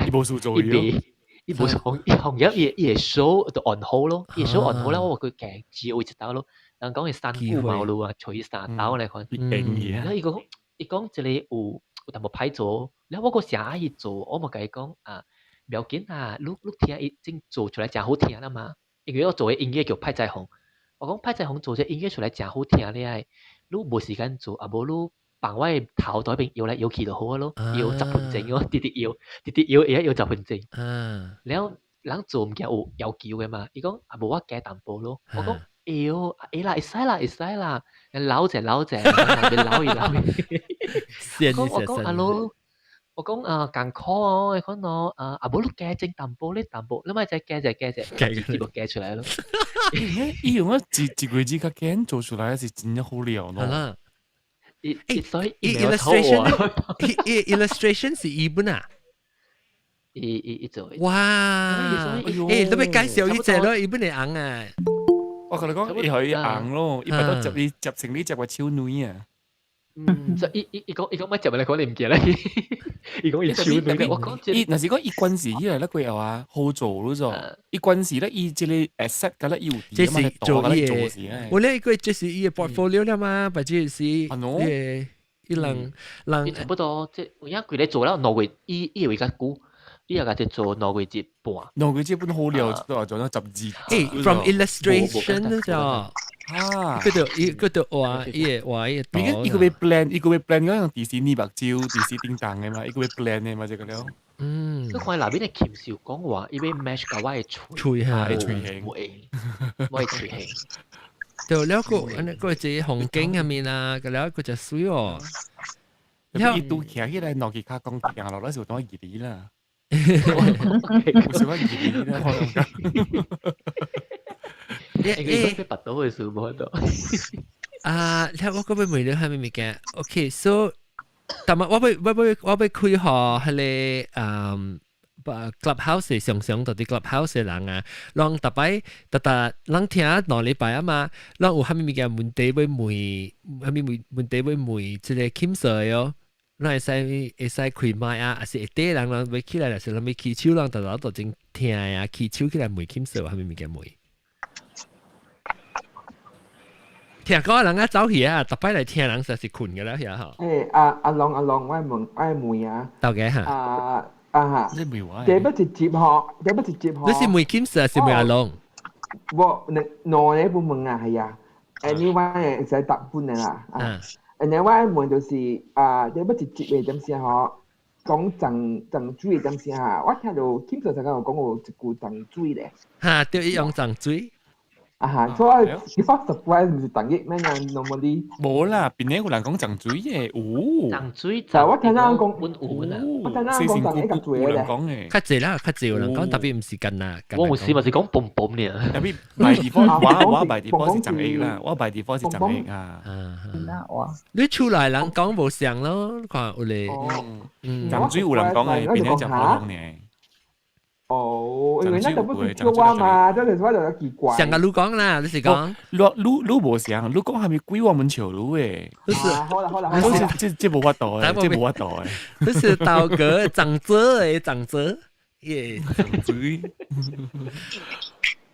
伊無事做伊袂伊無風伊風險伊伊的 show 就 on hold 咯，伊的 show on hold 了，我佢加接一道咯。人講伊三顧茅廬啊，揣伊三道來看。了伊講伊講這个有有淡薄歹做，了我閣誠愛伊做，我嘛共伊講啊，不要緊啊，你你聽伊真做出來誠好聽啦嘛。因為我做的音樂叫派彩虹，我講派彩虹做這音樂出來誠好聽咧，你無時間做，啊無你放我的頭佇彼邊搖來搖去就好啊咯，搖十分鐘哦，直直搖，直直搖會曉搖十分鐘。了人做物件有要求嘅嘛，伊講啊無我加淡薄咯，我講會哦，會啦，會使啦，會使啦，老者老者，別老伊老伊。我講阿老，我講啊艱苦哦，講喏啊啊無你加整淡薄咧淡薄，你咪再加者加者，直接就加出來咯。伊用咗一一個字較簡做出來是真正好料咯。係啦。伊所以 illustration，伊 illustration 是伊本啊。伊伊伊做。哇！欸，你欲介紹伊隻咯，伊本會紅啊。我同你講，伊可以紅咯，伊咪都接你接成你接個手女啊。嗯，就伊伊伊講伊講乜接嚟講你唔記得，伊講伊手女，我講伊若是講伊關事起來咧過後啊，好做咯就，伊關事咧，伊這個 asset 甲咧伊有這是做伊的，我咧個這是伊的 portfolio 了嘛，或者是伊伊人人差不多，這有影規個做了兩月，伊伊會較久。伊也家己做兩個月半，兩個月本好料，做做咗十二。欸，from illustration 就啊，佢就伊佢就畫伊畫伊。伊個欲 plan，伊個欲 plan 嗰樣迪士尼目睭，迪士尼叮當的嘛，伊個欲 plan 的嘛，這個了。嗯。你看內面的禽獸講話，伊欲 match 佮我的喙嚇，喙型，我的喙型。對，了個按呢個一個風景下面啊，個了個就媠哦。伊拄徛起來，落去跤講行落來是有當義理啦。有啥物義理啦？欸，伊講拔刀的事無到。啊，聽我閣欲問你啥物物件？OK，so，但係我欲開予彼个嗯。Clubhouse 常常到啲 Clubhouse 的人啊，攏逐擺逐逐人聽兩禮拜啊嘛，攏有啥物物件問題欲問，啥物問問題欲問，這個 Kim Sir 哦，咱會使會使開麥啊，還是會底人人欲起來，還是人欲起手，人逐逐都真聽啊，起手起來問 Kim Sir 啥物物件問。聽講人啊走去啊，逐擺來聽人實是睏㗎啦，遐吼。欸，阿阿龍阿龍，我問我問啊。大家哈。啊啊哈！你問我？這不直接嗬，這不直接嗬。你是問 Kim Sir 還是問阿龍？我兩兩個本問啊，係啊。Anyway，會使答本的啦。啊。然後我問就是啊，這不直接的點先嗬？講漲漲水的點先哈？我聽到 Kim Sir 曾經有講過一句漲水咧。哈，對，伊用漲水。啊哈，所以你發 surprise 毋是同一咩啊？Normally 無啦，邊個有人講漲水的？有漲水，但我聽人講，我聽人講漲一個水咧。較濟啦，較濟有人講，特別毋是干那。我有時嘛是講嘣嘣爾。特別 by default，我 by default 是漲 A 啦，我 by default 是漲 A 啊。你厝內人講無像咯，看有咧。嗯，漲水有人講的，邊個講普通呢？哦，因為咱就不是叫我嘛，這就是我就奇怪。上個你講啦，你是講，你你你無像，你講係咪鬼我們笑你誒？你是好啦好啦，好啦，這這無法度誒，這無法度誒。你是道哥長者誒，長者，耶，長嘴。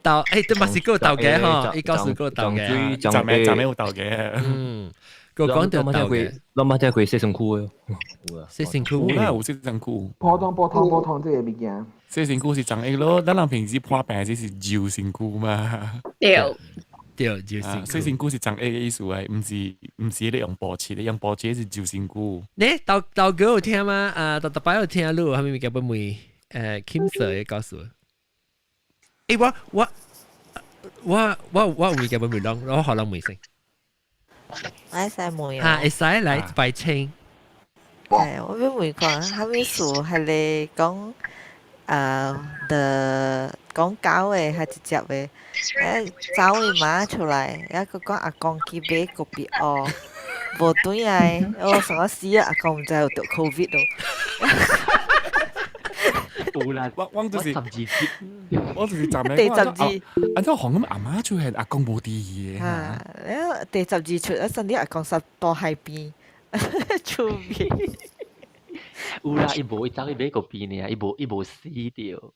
道欸，這嘛是個道家吼，伊告訴個道家，長咩長咩有道家？嗯，個講到道家，咱嘛聽過洗身軀的，洗身軀有啦，有洗身軀。普通普通普通這個物件。洗身軀是長一咯，咱人平時破病這是揉身軀嘛。對，對，揉身軀。洗身軀是長一個意思誒，毋是毋是咧用薄切，用薄切是揉身軀。呢，豆豆哥有聽嗎？啊，豆豆擺有聽，你有啥物物件欲問？Kim Sir 的告訴。欸，我我我我我有物件欲問人，我予人問先。我會使問哈，會使來擺清。係，我欲問看，啥物事係咧講？啊，的講狗的還直接的，欸，走伊媽出來，抑閣講阿公去買 kopi O，無轉來，我想講死啊！阿公毋知有得 COVID 咯。有啦，我就是我就是站第十二，按怎紅咁阿媽出現，阿公無佇去的。啊，了第十二出，啊，甚至阿公煞到海邊，出面。有啦，伊無伊走去買個邊爾，伊無伊無死著。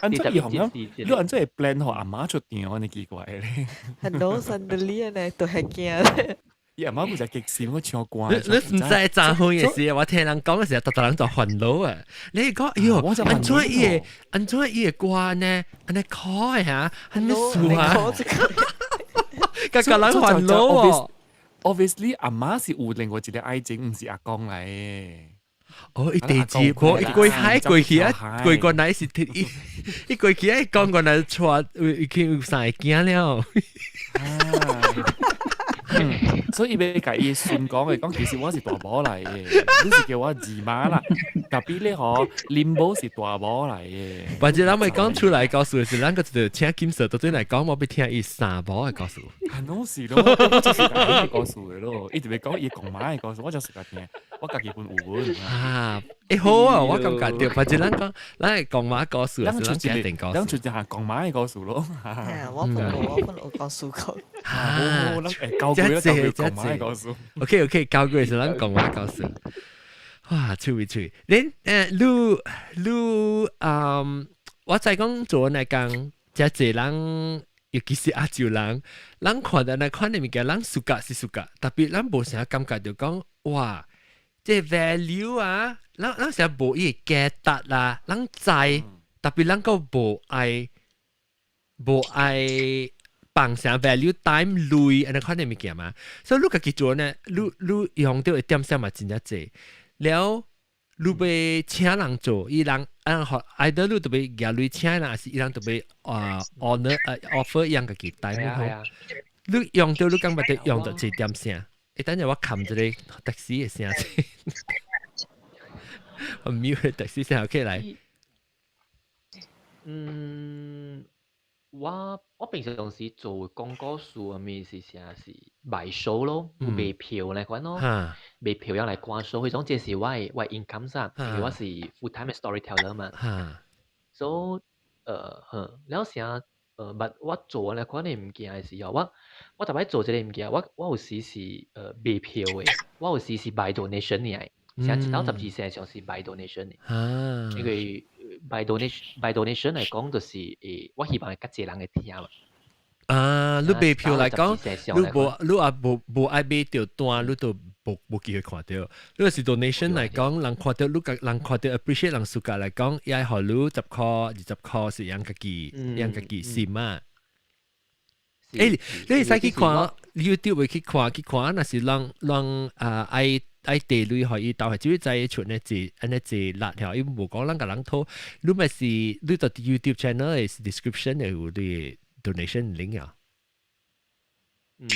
按怎伊紅咁？你按怎會 plan 予阿媽出場，按呢奇怪咧。很 suddenly 呢，都係驚。伊阿媽不是激心，我唱歌。你你毋知昨昏的時，我聽人講的時候，逐逐人就煩惱啊！你講，哎喲，按怎伊會按怎伊會歌呢？按呢可的嚇，按呢輸啊！個個人煩惱哦。 Obviously，阿媽是有另外一個愛情，毋是阿公來的。哦，伊地址，無伊過海過去啊，過過來是伊伊過去啊，講過來帶已經有三個囝了。所以伊欲共伊孫講的，講其實我是大某來的，你是叫我二媽啦。特別咧嗬，林某是大某來的。或者咱咪講出來故事是咱個就請金蛇到對來講，我欲聽伊三某的故事。啊，攏是咯，我就是講伊故事的咯，伊特別講伊公媽的故事，我就是家聽，我家己本有本。啊，欸好啊，我感覺著，或者咱講，咱係公媽故事，咱是咱家庭故事。咱就係公媽的故事咯。我本有故事講。啊，咱會教過啦，教過公媽的故事。 OK OK，教過是咱公媽故事。哇，趣味趣味。恁你你嗯，我知講做來講，遮濟人，尤其是亞洲人，咱看到那款的物件，咱 suka 是 suka，tapi 咱無啥感覺就講哇，這 value 啊，咱咱成無伊個價值啦，咱知，tapi 咱閣無愛無愛放啥 value time 鐳按呢款的物件嘛，所以你家己做呢，你你用著的點數嘛真正濟，了你欲請人做，伊人啊，學 either 你著欲舉鐳請人，還是伊人著欲啊 honor offer 伊人家己 time 好。你用著你感覺著用著這點聲？欸，等陣我冚一個的士的聲先，我 mute 的士聲起來。嗯，我我平常時做廣告書啊，物是啥是賣 show 咯，有賣票來款咯，賣票樣來看 show，彼種這是我的 income 啥，因為我是 full time 的 storyteller 嘛。所以了啥but 我做來款的物件的時候，我我逐擺做這个物件，我我有時是賣票的，我有時是 by donation 的，像一到12歲上是 by donation 的，因為 by donation 來講，就是我希望會較濟人會聽嘛。啊，你賣票來講，你無你也無無愛買著單，你就無無機會看著。你若是 donation 來講，人看著你人看著 appreciate 人 suka 來講，伊愛予你10箍20箍是樣家己樣家己心啊。欸，你會使去看 YouTube 會去看去看，若是人人啊愛愛地鐳予伊兜，係只知出呢字按呢字辣條，伊無講人共人討，你咪是你到 YouTube channel 的 description 會有你 donation link 啊。嗯，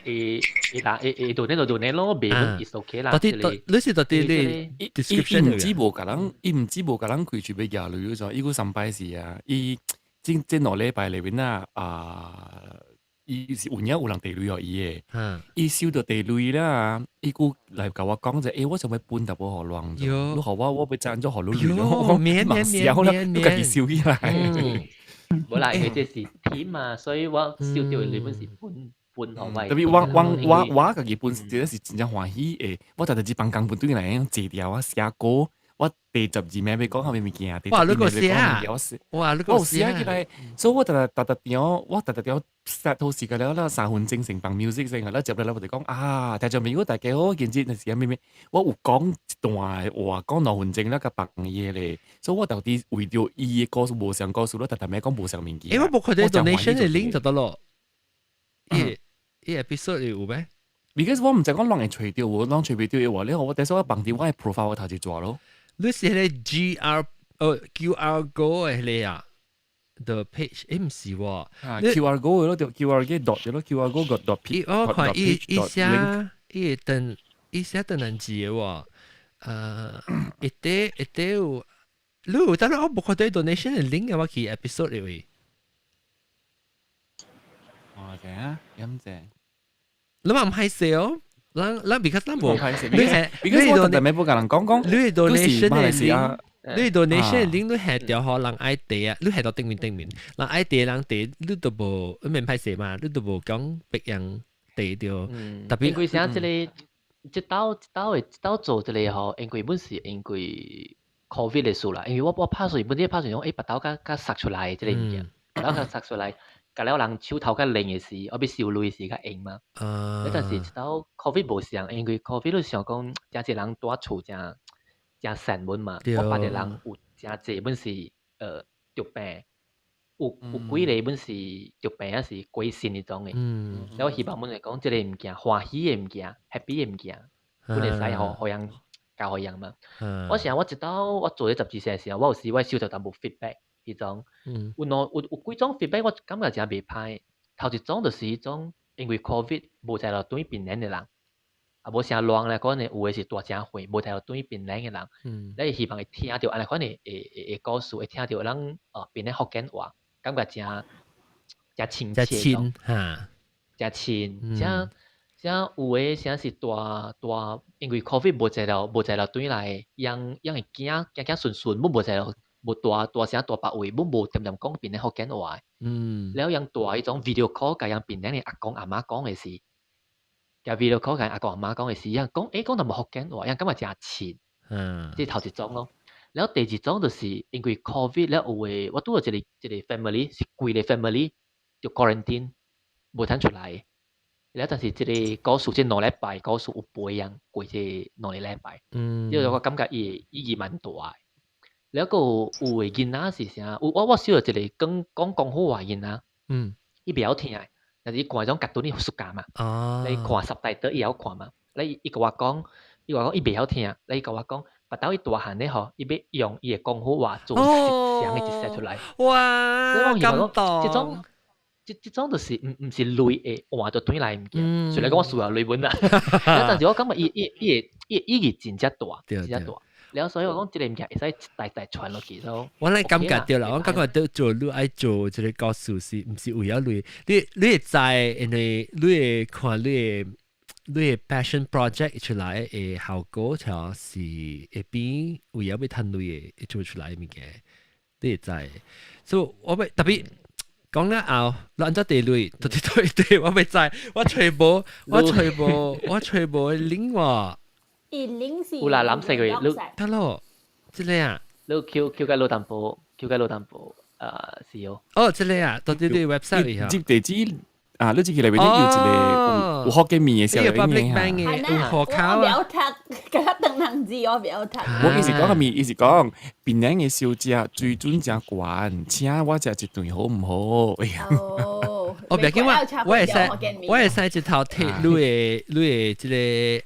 會會啦，會會 donate 就 donate 咯，袂 is OK 啦。到底你是到底你 description 伊毋止無共人，伊毋止無共人開喙欲舉鐳嗰陣，伊閣三擺是啊，伊這這2禮拜內面啊，啊，伊是有影有人遞鐳予伊的，伊收著遞鐳啦，伊閣來共我講者，欸，我想欲分淡薄予人，你予我，我欲怎做予你鐳？我講免免免，你家己收起來。無啦，因為這是 team 嘛，所以我收著的鐳本是分分予我。 Tapi 我我我我家己本身是真正歡喜的，我逐日一放工本轉來坐牢我寫歌，我第12名欲講啥物物件，哇，你閣寫？哇，你閣寫起來，所以我逐日逐逐條，我逐逐條 set 好時間了，了3分鐘先放 music 先，了接落來我就講啊，聽眾朋友大家好，今日是啥物物，我有講一段話，講2分鐘了，共放伊的咧，所以我到底為著伊的故事無相故事，我逐逐暝講無相物件。欸，我無看著 donation 的 link 就得咯。伊伊 episode 有咩？ Because 我毋知講人會揣著無，人揣袂著的話，你我等下我放佇我的 profile 我頭一逝咯。你是彼个 G R 哦 Q R Go 的彼个啊？The page 欸，毋是喎。啊，Q R Go 咯，就 Q R 嘅 dot 咯，Q R Go 個 dot p。我看伊伊寫伊等伊寫等難字的喎。一塊一塊有，你有，但係我無看著 donation 的 link 我去 episode 裡位。哦，正啊，飲正。你嘛毋歹勢哦。咱咱 because 咱無，你係，because 我特別無共人講講，你 donation 的 link，你 donation 的 link 你下著予人愛訂啊，你下到頂面頂面，人愛訂人訂，你都無，你免歹勢嘛，你都無講別人訂著，特別因為啥這个，這兜這兜的這兜做這个吼，因為本是因為 COVID 的事啦，因為我我拍算本身拍算講，欸，腹肚較較塞出來這个物件，腹肚較塞出來。共了人手頭較靈的時，我欲收鐳時較閒嘛。啊！但是一到 COVID 無相，因為 COVID 你想講，誠濟人蹛厝誠誠散門嘛。我別個人有誠濟本是著病，有有幾个本是著病，抑是過身彼種的。嗯。了我希望阮會講，這个物件歡喜的物件，happy 的物件，阮會使予予人教予人嘛。我想我一到我做這雜誌社的時候，我有時我收到淡薄 feedback 彼種，有兩有有幾種 feedback 我感覺誠袂歹。頭一種就是彼種因為 COVID 無才路轉檳城的人，啊無啥亂咧，可能有的是大誠歲無才路轉檳城的人，你希望會聽著按呢款的的故事，會聽著咱檳城福建話，感覺誠誠親切種，誠親，誠誠有的啥是大大，因為 COVID 無才路無才路轉來，養養的囝囝囝孫孫，阮無才路無大大城大別位，阮無恬恬講檳城福建話。了用大彼種 video call 共𪜶檳城的阿公阿嬤講的是，共 video call 共阿公阿嬤講的是，𪜶講講淡薄福建話，𪜶感覺誠親。這頭一種咯。了第二種就是因為 COVID 了有的，我拄著一個一個 family 是規個 family 就 quarantine 無通出來。了但是這個故事這兩禮拜故事有陪𪜶過這兩個禮拜，這個我感覺伊的意義蠻大的。了閣有有的囡仔是啥？有我我收著一個講講廣府話囡仔，伊袂曉聽的，但是伊看彼種卡通伊 suka 嘛，你看 subtitle 伊會曉看嘛。你伊共我講，伊共我講伊袂曉聽，你伊共我講，別到伊大漢咧吼，伊欲用伊的廣府話做一一寫出來。哇！感動。這種這這種就是毋毋是鐳會換就轉來的物件，雖然講我需要鐳本啦，但是我感覺伊伊伊的伊的意義真正大，真正大。了所以我講這個物件會使一代代傳落去咯。我來感覺著啦，我感覺著做你愛做這個故事是毋是為了鐳？你你會知，因為你會看你的你的 passion project 出來的效果，就是會比為了欲趁鐳的會做出來的物件，你會知。所以我欲特別講了後，咱怎地鐳？對對對對，我欲知，我揣無，我揣無，我揣無 link 喎。伊 link 是有啦，藍色嘅，你得咯，這個啊，你 Q Q 個老淡薄，Q 個老淡薄，是哦。哦，這個啊，到底對 website 裡哈。入地址啊，你進去內面有一個有福建面的小 public bank 的有戶口啊。我袂曉讀，敢若當人字我袂曉讀。我意思講啥物？伊是講檳城的小食水準誠懸，請我食一頓好毋好？哎呀。哦，別緊，我我會使我會使一頭摕你的你的這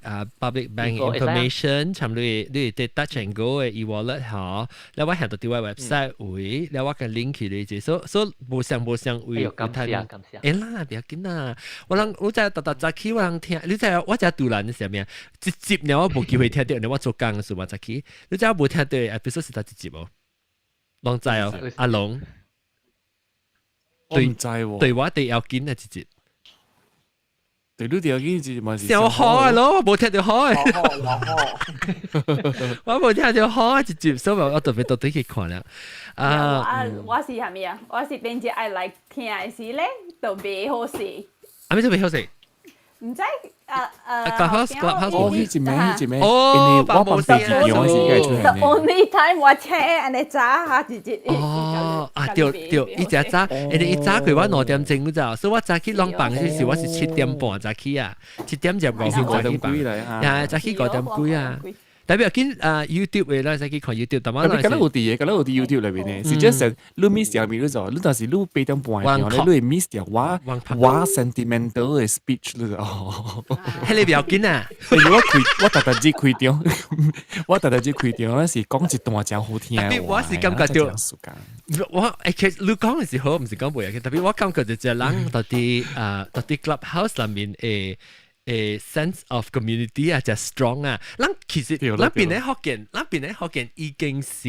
個啊 public bank information，參你你的 touch and go 的 e-wallet 吼，了我行到佇我 website 位，了我共 link 起來者，所所無相無相位。哎喲，感謝感謝。會啦，別緊啦，我人我知逐逐早起我人聽，你知我遮突然是啥物啊？一集爾我無機會聽著，我做工時我早起，你知我無聽著 episode 是佗一集無？攏知哦，阿龍。對，對我第要緊的一集，對你第要緊一集嘛是。上好啊咯，我無聽著好的，我無聽著好一集，所以我特別特別去看了。啊，我我是啥物啊？我是頂日愛來聽的時咧，就袂好勢。啊，咩做袂好勢？毋知啊啊，Clubhouse Clubhouse 哦，彼一暝彼一暝，哦，我放飛機場時應該出現 The only time 我請按呢早哈一日。哦，啊對對，伊誠早，因為伊早過我2點鐘你知，所以我早起攏放時我是7點半早起啊，7點15早起放，呀，早起5點幾啊。代表緊啊 YouTube 的，咱使去看 YouTube，但係敢若有佇的，敢若有佇 YouTube 內面的，是這成你 miss 掉咪你做，你但是你8點半的時候，你會 miss 掉我我 sentimental 的 speech 你哦。彼个不要緊啊！因為我開我逐逐日開場，我逐逐日開場，咱是講一段誠好聽的話。我是感覺著，我其實你講的是好，毋是講袂要緊，特別我感覺就這人到底啊，到底 Clubhouse 內面的。誒 sense of community 啊，就 strong 啊！咱其實咱邊咧福建，咱邊咧福建已經是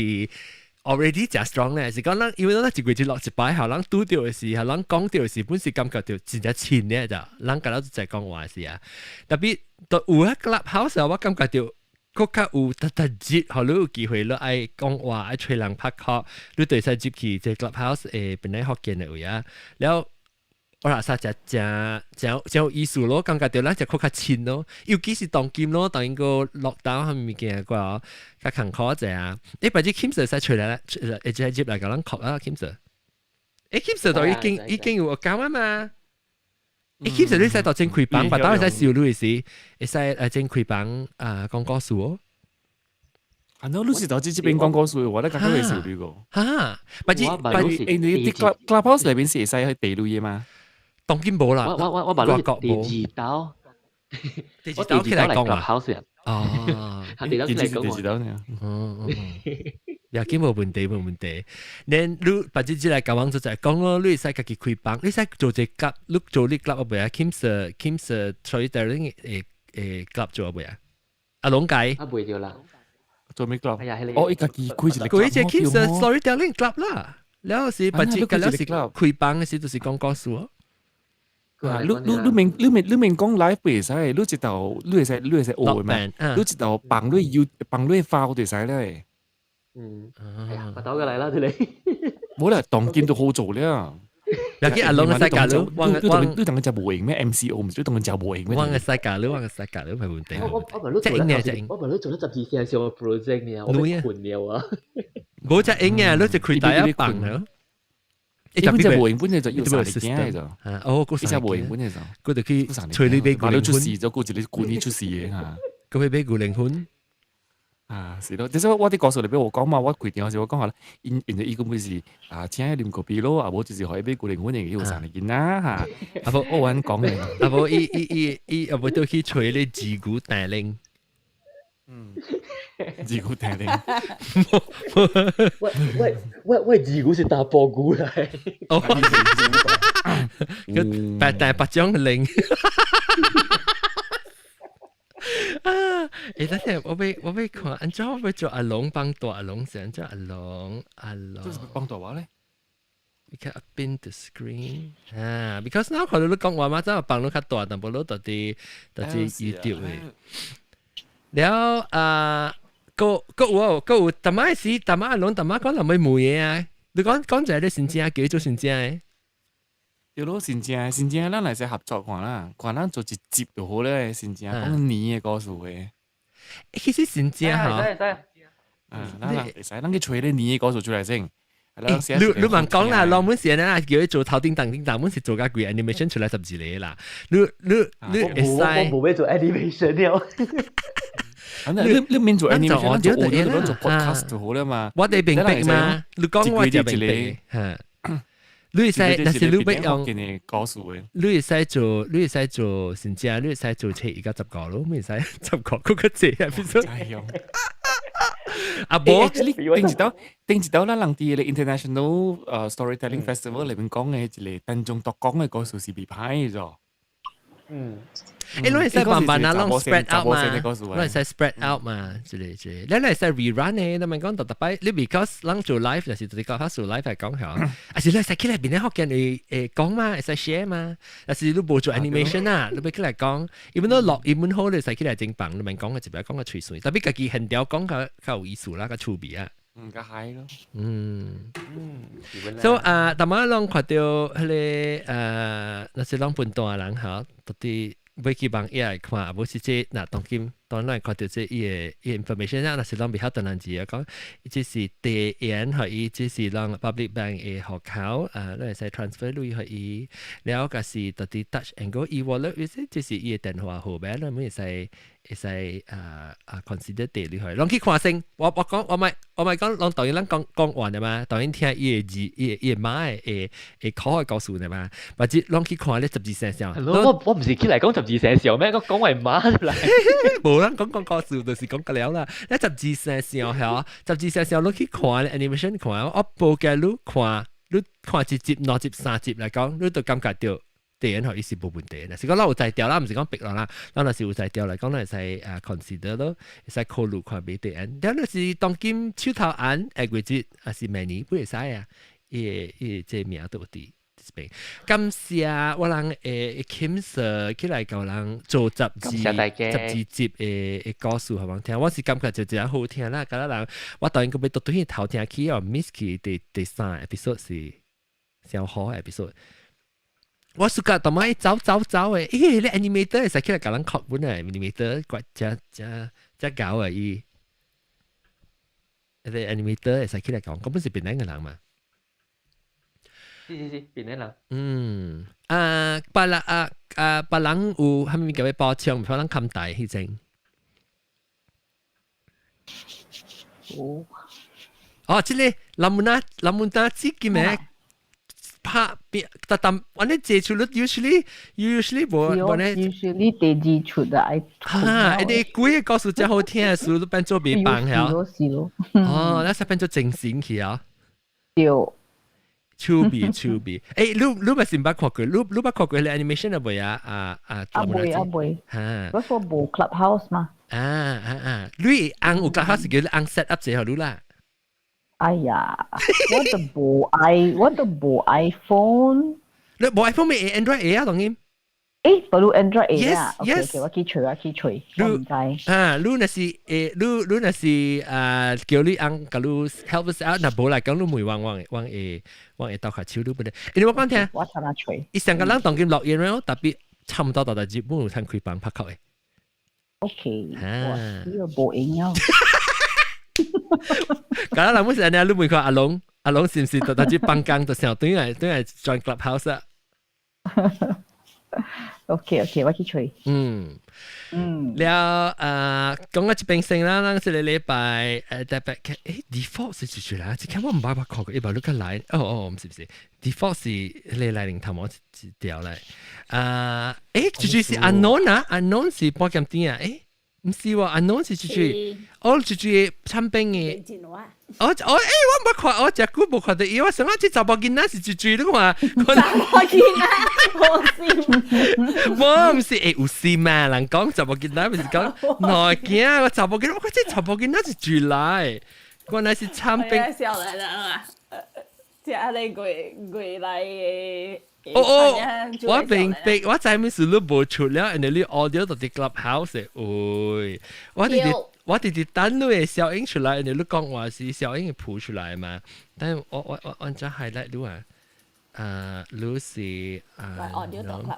already 誠 strong 咧，是講咱因為咱一個月落一擺，予人拄著的時，予人講著的時，本是感覺著真正親咧就，人共咱在講話時啊。特別到有啊 Clubhouse 我感覺著閣較有逐逐日，予你有機會你愛講話，愛揣人拍 call，你就會使入去這 Clubhouse 檳城福建的位啊，了。我話啥誠誠誠誠有意思咯，感覺著咱就閣較親咯，尤其是當今咯，當個 lockdown 啥物件個哦，較艱苦者啊。你把這 Kim Sir 使出來，會直接入來共咱 call 啊，Kim Sir。欸，Kim Sir 都已經已經有 account 啊嘛。欸，Kim Sir 你使到前開房，別到會使收你的時，會使前開房啊講故事哦。啊，喏，你是到這這邊講故事，我咧感覺會收你個。哈，把這把欸，你佇 Clubhouse 內面是會使去地雷的嗎？當今無啦，我我我捌你第二道，第二道起來講啊。哦，第二道起來講啊。嗯嗯。也緊無問題，無問題。恁你把這這來交往做就講咯，你會使家己開房，你使做一個 club，你做你 club 未啊？Kim Sir Kim Sir storytelling 會會 club 做未啊？阿龍解。啊，袂著啦。做咩 club？哦，伊家己開一個開一個 Kim Sir storytelling club 啦。了是把這個了是開房的時，就是講故事哦。啊！你你你明你明你明講 live 袂使，你一道你會使你會使學嘛？你一道放你要放你發就使咧。嗯，哎呀，我倒過來啦，這裡。冇啦，當今都好做了。尤其阿龍嘅世界咯，我我你當佢就無用咩？MCO 唔知當佢就無用咩？我嘅世界咯，我嘅世界咯，係問題。我我唔係做得，我唔係做得12線上嘅 project 呢，我被困了啊。冇只用嘅，你就開大一棒咯。一本就無用，本就要三年就。哦，一隻無用本就。佢就去催你買牛出事就顧住你管你出事嘅嚇。佢會買牛靈魂。啊，是咯，即係我啲故事裏邊我講嘛，我規定時我講下啦，因因伊根本是啊，請啉咖啡咯，啊無就是予伊買牛靈粉，會有三個囡仔嚇。啊無我阮講嘅，啊無伊伊伊伊啊無都去揣咧自古大靈。嗯，自古大靈。喂喂喂喂，自古是大波古嚟。哦，佢白大白種靈。啊！欸，等下我欲我欲看，按怎我欲做阿龍幫大阿龍，是按怎阿龍阿龍？這是幫大話咧？We can up in the screen 啊，because 嗱看到你講話嘛，真係幫你較大，但無你到底到底 YouTube 的。了啊，閣閣有閣有，淡仔時淡仔阿龍淡仔講人欲問的啊，你講講者你真正叫做真正的。對咯，真正真正，咱來使合作看啦，看咱做一集就好咧。真正講年的故事的，其實真正吼，啊，咱會使，咱去揣咧年的故事出來先。你你問講啦，老本時咧叫伊做頭頂當頂當，本是做較貴 animation 出來12個啦。你你你會使？我無欲做 animation 了。你你免做 animation，做我做 podcast 就好啦嘛。我哋明白嘛？你講我就明白。嚇。你會使，但是你欲用，你會使做，你會使做，甚至啊，你會使做冊一到十個咯，會使十個，閣較濟啊，比如。啊，無，你頂一道，頂一道，咱人佇個 International Storytelling Festival 裏面講的一個單中獨講的故事是袂歹的。嗯。欸，你會使慢慢啊，攏 spread out 嘛，你會使 spread out 嘛，之類之類。你會使 rerun 的，你咪講特特擺，你 because 咱做 live 就是就是講他做 live 來講嚇，啊是你會使起來邊咧福建會會講嘛，會使 share 嘛，但是你無做 animation 啊，你欲起來講，伊本都錄伊本好，你使起來整棒，你咪講個一擺講個吹水，特別家己現條講較較有意思啦，較趣味啊。嗯，較 high 咯。嗯。嗯。所以啊，逐擺攏看著彼个若是攏本地人吼，到底欲去網頁來看，無是這若當今當咱看著這伊个伊 information 啊，若是攏袂曉唐人字啊，講這是地緣予伊，這是咱 public bank 的戶口啊，咱會使 transfer 鐳予伊，了個是到底 touch and go e wallet，意思這是伊的電話號碼，咱會使會使啊啊 consider 地鐳予伊，攏去看先。我我講我咪我咪講，攏當然咱講講完了嘛，當然聽伊的字，伊的伊的媽的會會口的故事的嘛，或者攏去看咧十字生肖。我我毋是起來講十字生肖咩？我講為媽出來。無咱講講故事就是講個了啦。咧十字生肖嚇，十字生肖你去看 animation 看，我報嘅你看，你看一集、兩集、三集來講，你就感覺著。地緣予伊是無問題，若是講咱有才調啦，毋是講逼人啦，咱若是有才調來講，咱會使consider 咯，會使考慮看買地緣。但若是當今手頭按下月節，還是明年不會使啊，伊個伊個這名都有佇這邊。感謝我人會 Kim Sir 起來共人做12集的的故事，予阮聽。我是感覺就真好聽啦，敢若人我當然閣欲倒轉去頭聽起哦，miss 去第第三 episode 是上好 episode。我暑假淡仔走走走的，咦，你 animator 會使起來共人學本啊，animator 怪真真真𠢕啊伊。那個 animator 會使起來講，根本是檳榔的人嘛。是是是，檳榔人。嗯，啊，別人啊啊，別人有啥物物件欲補充，別人冚大彼陣。有。哦，這個林文娜，林文娜至今的。拍變，特特，我你借出率 usually 無無咧，usually 第二出啊，愛哈，你幾個故事真好聽，書都變做未放係是咯，哦，那是變做精神去啊，對。手臂手臂，欸，你咪是毋捌看過，你捌看過你 animation 啊未啊？啊啊，啊未啊未，哈，我說無 clubhouse 嘛。啊啊啊！你按有 clubhouse 叫你按 set up 一下你啦。哎呀，我都無 iPhone。你無 iPhone 咪 Android 啊，當然。誒，不如 Android 啊？Yes yes，我去揣我去揣，我毋知。啊，你若是誒，你若是啊，叫你按，假如 help us out，若無來講，你問我我會我會鬥下手你不得。因為我講聽，我查下揣。伊上個人當今錄音了，特別差唔多到達日本有通開房拍扣的。 OK，哇，呢個無影啊！假如人本是按呢，你問看阿龍，阿龍是毋是到達日放工就想轉來轉來 join clubhouse 啊？ OK OK，我去揣。嗯嗯，了啊，講到這邊先啦，咱這個禮拜特別誒 default 是幾啦？這看我毋捌捌看過，伊把你較來，哦哦，毋是毋是，default 是你來零頭毛一條來。啊，誒，這就是 unknown 啊，unknown 是半點點啊，誒，毋是喎，unknown 是這句，哦，這句產品的。我我欸，我毋捌看，我誠久無看著伊，我想講這查某囡仔是一水，你看，查某囡仔無心，無毋是會有心啊！人講查某囡仔，毋是講內囝，我查某囡仔，我看這查某囡仔是水來，原來是產品。少年人啊，這阿個月月來的。哦哦，我明白，我知咩事你無出了，因為你 audio 就佇 clubhouse 的，喂，我佇佇我佇佇等你的效應出來，因為你講話是效應會譜出來嘛。但我按照 highlight 你啊，啊，你是啊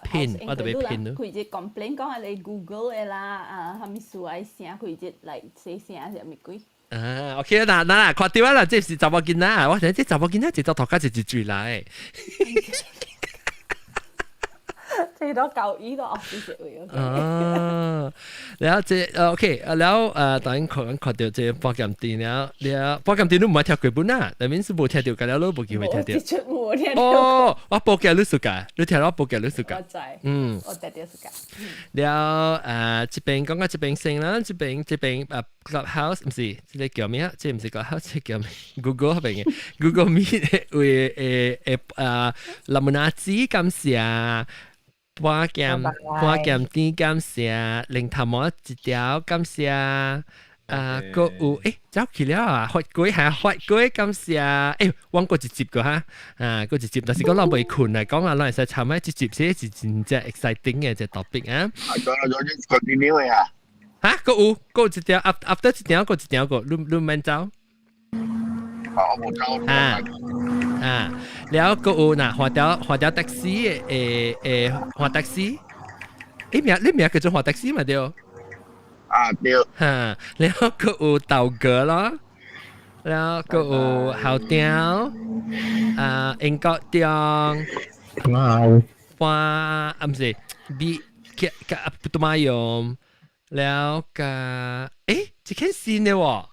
，pin，我特別 pin 你。開一 complain 講係你 Google 的啦，啊，啥物事愛聲開一來細聲啥物鬼？啊，OK 啦，嗱嗱，看到啦，這是查某囡仔，我想這查某囡仔一隻頭殼一一水來。這都舊醫都 office 位。啊，然後這 OK，然後當然看看到這保險店了，了保險店你毋捌聽過本啊，但面是無聽到，甲了你無機會聽到。無聽到。哦，我報價你暑假，你聽我報價你暑假。我知。嗯。我特別暑假。了這邊講到這邊先啦，這邊這邊Clubhouse 毋是，這個叫咩啊？這毋是 Clubhouse，這叫咩？Google 彼邊的 Google Meet 會會會林文阿姊感謝。半劍半劍甜感謝，零頭毛一條感謝，啊，閣有欸走去了啊，發粿還發粿感謝，欸，我閣一集個哈，啊，閣一集，但是講咱袂睏來講啊，咱會使參與這集這是真正 exciting 的一個 topic 啊。啊，仲有 continue 啊？哈，閣有閣有一條，after 一條閣一條閣，你免走。啊，我無走。啊啊，了閣有若換條換條的士的誒誒換的士，你名你名叫做換的士嘛對？啊對。哈，了閣有豆哥咯，了閣有後雕，啊英國中，半啊毋是 B 加加不多馬用，了加誒這件新的喎。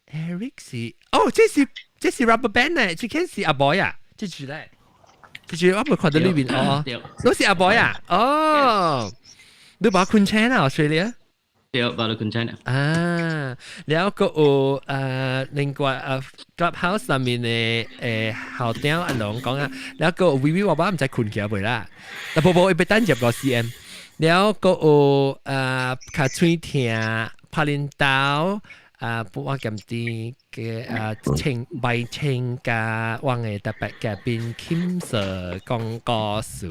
Eric 是，哦，這是這是 rubber band 呢，這件是阿boy 啊，這是咧，這是我沒看到裏面哦，都是阿 boy 啊，哦，你把困車啦，Australia？對，把你困車啦。啊，然後閣有另外Clubhouse 上面的校長阿龍講啊，然後閣有微微娃娃毋知睏起來未啦，但無無伊欲等入個 cm，然後閣有較喙疼拍恁兜。啊，不我咁啲嘅啊清白清加我嘅特別嘉賓 Kim Sir 講故事，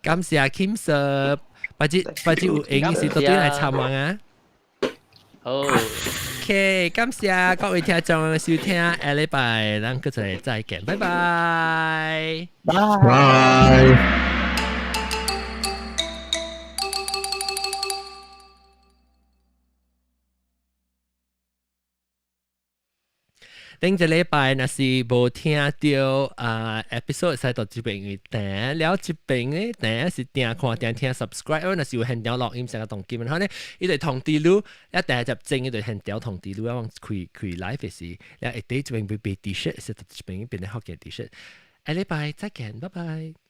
感謝 Kim Sir，不知不知有閒時都對來參觀啊。好，OK，感謝各位聽眾嘅收聽，下禮拜咱閣再再見，拜拜，拜拜。頂一禮拜若是無聽著啊 episode，使到這邊去訂了這邊咧，訂是訂看訂聽 subscribe，若是有現場錄音成個動機，然後咧，伊就通知你，一訂入正，伊就現場通知你，我開開 live 時，了下底這邊會賣 T 恤，是到這邊變得福建 T 恤。下禮拜再見，拜拜。